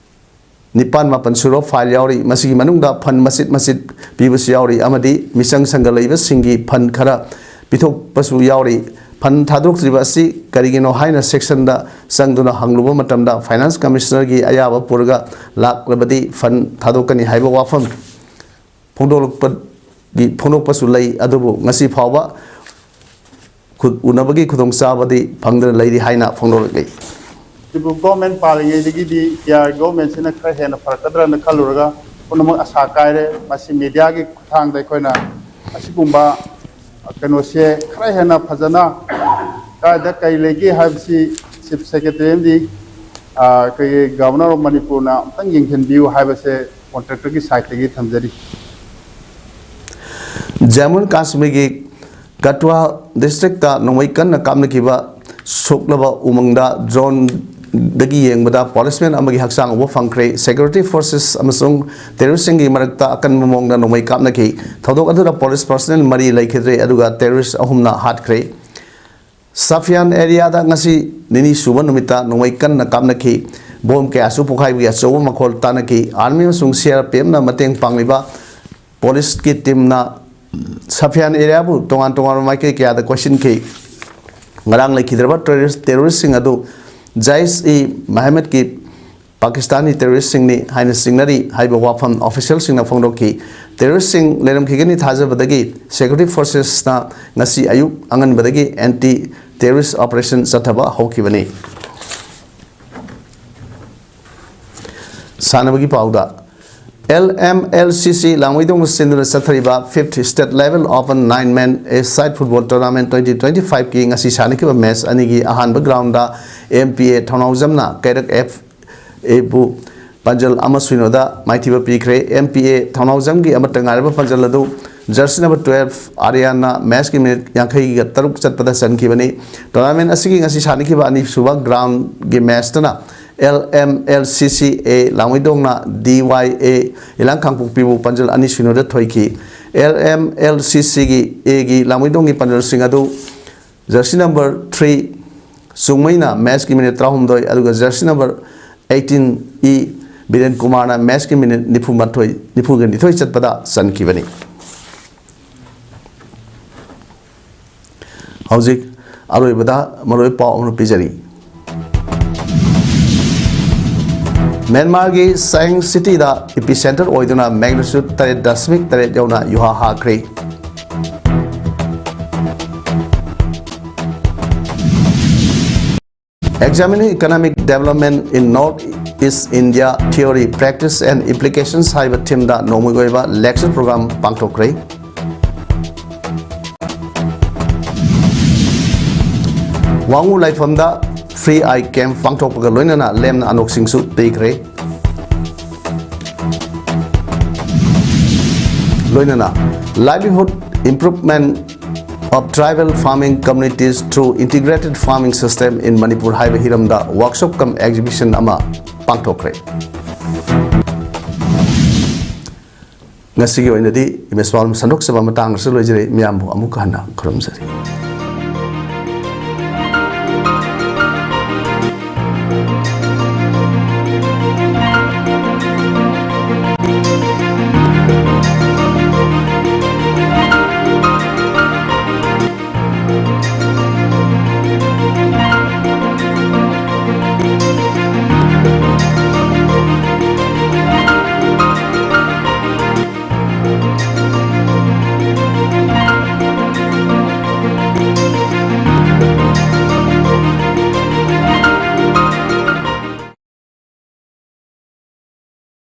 ꯅꯤꯄꯥꯟ ꯃꯥꯄꯟ ꯁꯨꯔꯕ ꯐꯥꯏꯜ ꯌꯥꯎꯔꯤ꯫ ꯃꯁꯤꯒꯤ ꯃꯅꯨꯡꯗ ꯐꯟ ꯃꯆꯤꯠ ꯃꯆꯤꯠ ꯄꯤꯕꯁꯨ ꯌꯥꯎꯔꯤ ꯑꯃꯗꯤ ꯃꯤꯆꯪ ꯁꯪꯒ ꯂꯩꯕꯁꯤꯡꯒꯤ ꯐꯟ ꯈꯔ ꯄꯤꯊꯣꯛꯄꯁꯨ ꯌꯥꯎꯔꯤ꯫ ꯐꯟ ꯊꯥꯗꯣꯛꯇ꯭ꯔꯤꯕ ꯑꯁꯤ ꯀꯔꯤꯒꯤꯅꯣ ꯍꯥꯏꯅ ꯁꯦꯛꯁꯟꯗ ꯆꯪꯗꯨꯅ ꯍꯪꯂꯨꯕ ꯃꯇꯝꯗ ꯐꯥꯏꯅꯥꯟꯁ ꯀꯃꯤꯁꯅꯔꯒꯤ ꯑꯌꯥꯕ ꯄꯨꯔꯒ ꯂꯥꯛꯂꯕꯗꯤ ꯐꯟ ꯊꯥꯗꯣꯛꯀꯅꯤ ꯍꯥꯏꯕ ꯋꯥꯐꯝ ꯐꯣꯡꯗꯣꯛꯂꯛꯄꯒꯤ ꯐꯣꯡꯗꯣꯛꯄꯁꯨ ꯂꯩ꯫ ꯑꯗꯨꯕꯨ ꯉꯁꯤ ꯐꯥꯎꯕ ꯈꯨꯠ ꯎꯅꯕꯒꯤ ꯈꯨꯗꯣꯡꯆꯥꯕꯗꯤ ꯐꯪꯗꯅ ꯂꯩꯔꯤ ꯍꯥꯏꯅ ꯐꯣꯡꯗꯣꯛꯂꯛꯂꯤ꯫ ꯃꯅꯤꯄꯨꯔ ꯒꯣꯔꯃꯦꯟ ꯄꯥꯜꯂꯤꯉꯩꯗꯒꯤꯗꯤ ꯄꯤ ꯑꯥꯔ ꯒꯣꯔꯃꯦꯟꯁꯤꯅ ꯈꯔ ꯍꯦꯟꯅ ꯐꯔꯛꯀꯗ꯭ꯔꯅ ꯈꯜꯂꯨꯔꯒ ꯄꯨꯝꯅꯃꯛ ꯑꯁꯥ ꯀꯥꯏꯔꯦ꯫ ꯃꯁꯤ ꯃꯦꯗꯤꯌꯥꯒꯤ ꯈꯨꯠꯊꯥꯡꯗ ꯑꯩꯈꯣꯏꯅ ꯑꯁꯤꯒꯨꯝꯕ ꯀꯩꯅꯣꯁꯦ ꯈꯔ ꯍꯦꯟꯅ ꯐꯖꯅ ꯀꯥꯏꯗ ꯀꯩ ꯂꯩꯒꯦ ꯍꯥꯏꯕꯁꯤ ꯆꯤꯐ ꯁꯦꯀ꯭ꯔꯦꯇꯔꯤ ꯑꯃꯗꯤ, ꯑ, ꯑꯩꯈꯣꯏꯒꯤ ꯒꯚꯔꯅꯔ ꯑꯣꯐ ꯃꯅꯤꯄꯨꯔꯅ ꯑꯝꯇꯪ ꯌꯦꯡꯁꯤꯟꯕꯤꯌꯨ ꯍꯥꯏꯕꯁꯦ ꯀꯣꯟꯇ꯭ꯔꯦꯛꯇꯔꯒꯤ ꯁꯥꯏꯠꯇꯒꯤ ꯊꯝꯖꯔꯤ꯫ ꯖꯝꯃꯨ ꯀꯥꯁꯃꯤꯔꯒꯤ ꯀꯊꯨꯋꯥ ꯗꯤꯁꯇ꯭ꯔꯤꯛꯇ ꯅꯣꯡꯃꯩ ꯀꯟꯅ ꯀꯥꯞꯅꯈꯤꯕ ꯁꯣꯛꯂꯕ ꯎꯃꯪꯗ ꯗ꯭ꯔꯣꯟꯗꯒꯤ ꯌꯦꯡꯕꯗ ꯄꯣꯂꯤꯁꯃꯦꯟ ꯑꯃꯒꯤ ꯍꯛꯆꯥꯡ ꯎꯕ ꯐꯪꯈ꯭ꯔꯦ꯫ ꯁꯦꯀ꯭ꯌꯨꯔꯤꯇꯤ ꯐꯣꯔꯁꯦꯁ ꯑꯃꯁꯨꯡ ꯇꯦꯔꯣꯔꯤꯁꯁꯤꯡꯒꯤ ꯃꯔꯛꯇ ꯑꯀꯟꯕ ꯃꯑꯣꯡꯗ ꯅꯣꯡꯃꯩ ꯀꯥꯞꯅꯈꯤ꯫ ꯊꯧꯗꯣꯛ ꯑꯗꯨꯗ ꯄꯣꯂꯤꯁ ꯄꯔꯁꯅꯦꯜ ꯃꯔꯤ ꯂꯩꯈꯤꯗ꯭ꯔꯦ, ꯑꯗꯨꯒ ꯇꯦꯔꯣꯔꯤꯁ ꯑꯍꯨꯝꯅ ꯍꯥꯠꯈ꯭ꯔꯦ꯫ ꯁꯥꯐꯤꯌꯥꯟ ꯑꯦꯔꯤꯌꯥꯗ ꯉꯁꯤ ꯅꯤꯅꯤ ꯁꯨꯕ ꯅꯨꯃꯤꯠꯇ ꯅꯣꯡꯃꯩ ꯀꯟꯅ ꯀꯥꯞꯅꯈꯤ꯫ ꯕꯣꯝ ꯀꯌꯥꯁꯨ ꯄꯣꯈꯥꯏꯕꯒꯤ ꯑꯆꯧꯕ ꯃꯈꯣꯜ ꯇꯥꯅꯈꯤ꯫ ꯑꯥꯔꯃꯤ ꯑꯃꯁꯨꯡ ꯁꯤ ꯑꯥꯔ ꯄꯤ ꯑꯦꯐꯅ ꯃꯇꯦꯡ ꯄꯥꯡꯂꯤꯕ ꯄꯨꯂꯤꯁꯀꯤ ꯇꯤꯝꯅ ꯁꯥꯐꯤꯌꯥꯟ ꯑꯦꯔꯤꯌꯥꯕꯨ ꯇꯣꯉꯥꯟ ꯇꯣꯉꯥꯟꯕ ꯃꯥꯏꯀꯩ ꯀꯌꯥꯗ ꯀꯣꯏꯁꯤꯟꯈꯤ꯫ ꯉꯔꯥꯡ ꯂꯩꯈꯤꯗ꯭ꯔꯕ ꯇꯦꯔꯣꯔꯤꯁ ꯇꯦꯔꯣꯔꯤꯁꯁꯤꯡ ꯑꯗꯨ ꯖꯥꯏꯁ ꯏ ꯃꯍꯃꯗꯀꯤ ꯄꯥꯀꯤꯁꯇꯥꯅꯤ ꯇꯦꯔꯣꯔꯤꯁꯁꯤꯡꯅꯤ ꯍꯥꯏꯅ ꯆꯤꯡꯅꯔꯤ ꯍꯥꯏꯕ ꯋꯥꯐꯝ ꯑꯣꯐꯤꯁꯤꯌꯦꯜꯁꯤꯡꯅ ꯐꯣꯡꯗꯣꯛꯈꯤ꯫ ꯇꯦꯔꯣꯔꯤꯁꯁꯤꯡ ꯂꯩꯔꯝꯈꯤꯒꯅꯤ ꯊꯥꯖꯕꯗꯒꯤ ꯁꯦꯀ꯭ꯌꯨꯔꯤꯇꯤ ꯐꯣꯔꯁꯦꯁꯅ ꯉꯁꯤ ꯑꯌꯨꯛ ꯑꯉꯟꯕꯗꯒꯤ ꯑꯦꯟꯇꯤ ꯇꯦꯔꯣꯔꯤꯁ ꯑꯣꯄꯔꯦꯁꯟ ꯆꯠꯊꯕ ꯍꯧꯈꯤꯕꯅꯤ꯫ ꯁꯥꯟꯅꯕꯒꯤ ꯄꯥꯎꯗ, ꯑꯦꯜ ꯑꯦꯝ ꯑꯦꯜ ꯁꯤ ꯁꯤ ꯂꯥꯡꯃꯩꯗꯣꯡꯅ ꯁꯤꯟꯗꯨꯅ ꯆꯠꯊꯔꯤꯕ Fifth State Level Open Nine Man A Side Football Tournament twenty twenty-five ꯀꯤ ꯉꯁꯤ ꯁꯥꯟꯅꯈꯤꯕ ꯃꯦꯆ ꯑꯅꯤꯒꯤ ꯑꯍꯥꯟꯕ ꯒ꯭ꯔꯥꯎꯟꯗ ꯑꯦꯝ ꯄꯤ ꯑꯦ ꯊꯧꯅꯥꯎꯖꯝꯅ ꯀꯩꯔꯛ ꯑꯦꯐ ꯑꯦꯕꯨ ꯄꯥꯟꯖꯜ ꯑꯃ ꯁꯤꯅꯣꯗ ꯃꯥꯏꯊꯤꯕ ꯄꯤꯈ꯭ꯔꯦ꯫ ꯑꯦꯝ ꯄꯤ ꯑꯦ ꯊꯧꯅꯥꯎꯖꯝꯒꯤ ꯑꯃꯠꯇ ꯉꯥꯏꯔꯕ ꯄꯥꯟꯖꯜ ꯑꯗꯨ ꯖꯔꯁꯤ ꯅꯝꯕꯔ twelve ꯑꯥꯔꯤꯌꯥꯟꯅ ꯃꯦꯆꯀꯤ ꯃꯤꯅꯤꯠ ꯌꯥꯡꯈꯩꯒ ꯇꯔꯨꯛ ꯆꯠꯄꯗ ꯆꯟꯈꯤꯕꯅꯤ꯫ ꯇꯣꯔꯅꯥꯃꯦꯟ ꯑꯁꯤꯒꯤ ꯉꯁꯤ ꯁꯥꯟꯅꯈꯤꯕ ꯑꯅꯤꯁꯨꯕ ꯒ꯭ꯔꯥꯎꯟꯒꯤ ꯃꯦꯆꯇꯅ ꯑꯦꯜ ꯑꯦꯝ ꯑꯦꯜ ꯁꯤ ꯁꯤ ꯑꯦ ꯂꯥꯡꯃꯩꯗꯣꯡꯅ ꯗꯤ ꯋꯥꯏ ꯑꯦ ꯏꯂꯥꯡ ꯀꯥꯡꯄꯣꯛꯄꯤꯕꯨ ꯄꯥꯟꯖꯜ ꯑꯅꯤ ꯁꯤꯅꯣꯗ ꯊꯣꯏꯈꯤ꯫ ꯑꯦꯜ ꯑꯦꯝ ꯑꯦꯜ ꯁꯤ ꯁꯤꯒꯤ ꯑꯦꯒꯤ ꯂꯥꯡꯃꯩꯗꯣꯡꯒꯤ ꯄꯥꯟꯖꯜꯁꯤꯡ ꯑꯗꯨ ꯖꯔꯁꯤ ꯅꯝꯕꯔ three ꯆꯨꯡꯃꯩꯅ ꯃꯦꯆꯀꯤ ꯃꯤꯅꯤꯠ ꯇꯔꯥꯍꯨꯝꯗꯣꯏ, ꯑꯗꯨꯒ jersey number eighteen E Biren ꯀꯨꯃꯥꯔꯅ ꯃꯦꯆꯀꯤ ꯃꯤꯅꯤꯠ ꯅꯤꯐꯨꯃꯥꯊꯣꯏ, ꯅꯤꯐꯨꯒ ꯅꯤꯊꯣꯏ ꯆꯠꯄꯗ ꯆꯟꯈꯤꯕꯅꯤ꯫ ꯍꯧꯖꯤꯛ ꯑꯔꯣꯏꯕꯗ ꯃꯔꯨꯑꯣꯏꯕ ꯄꯥꯎ ꯑꯃ ꯄꯤꯖꯔꯤ꯫ ꯃ꯭ꯌꯥꯟꯃꯥꯔꯒꯤ ꯁꯥꯏꯡ ꯁꯤꯇꯤꯗ ꯏꯄꯤ ꯁꯦꯟꯇꯔ ꯑꯣꯏꯗꯨꯅ magnitude ꯇꯔꯦꯠ ꯗꯁꯃꯤꯛ ꯇꯔꯦꯠ ꯌꯧꯅ ꯌꯨꯍꯥ ꯍꯥꯈ꯭ꯔꯦ꯫ Examining Economic Development in North East India: Theory, Practice and Implications ꯍꯥꯏꯕ ꯊꯤꯝꯗ ꯅꯣꯡꯃꯒꯤ ꯑꯣꯏꯕ lecture program ꯄꯥꯡꯊꯣꯛꯈ꯭ꯔꯦ꯫ ꯋꯥꯉꯨ ꯂꯥꯏꯐꯝꯗ free eye camp ꯄꯥꯡꯊꯣꯛꯄꯒ ꯂꯣꯏꯅꯅ ꯂꯦꯝꯅ ꯑꯅꯣꯛꯁꯤꯡꯁꯨ ꯄꯤꯈ꯭ꯔꯦ꯫ ꯂꯣꯏꯅꯅ Livelihood Improvement of Tribal Farming Communities Through Integrated Farming System in Manipur ꯍꯥꯏꯕ ꯍꯤꯔꯝꯗ workshop cum exhibition ꯑꯃ ꯄꯥꯡꯊꯣꯛꯈ꯭ꯔꯦ꯫ ꯉꯁꯤꯒꯤ ꯑꯣꯏꯅꯗꯤ ꯏꯃꯦꯖ ꯄꯥꯎ ꯁꯟꯗꯣꯛꯆꯕ ꯃꯇꯥꯡ ꯑꯁꯤꯗ ꯂꯣꯏꯖꯔꯦ꯫ ꯃꯤꯌꯥꯝꯕꯨ ꯑꯃꯨꯛ ꯍꯟꯅ ꯈꯨꯔꯨꯝꯖꯔꯤ꯫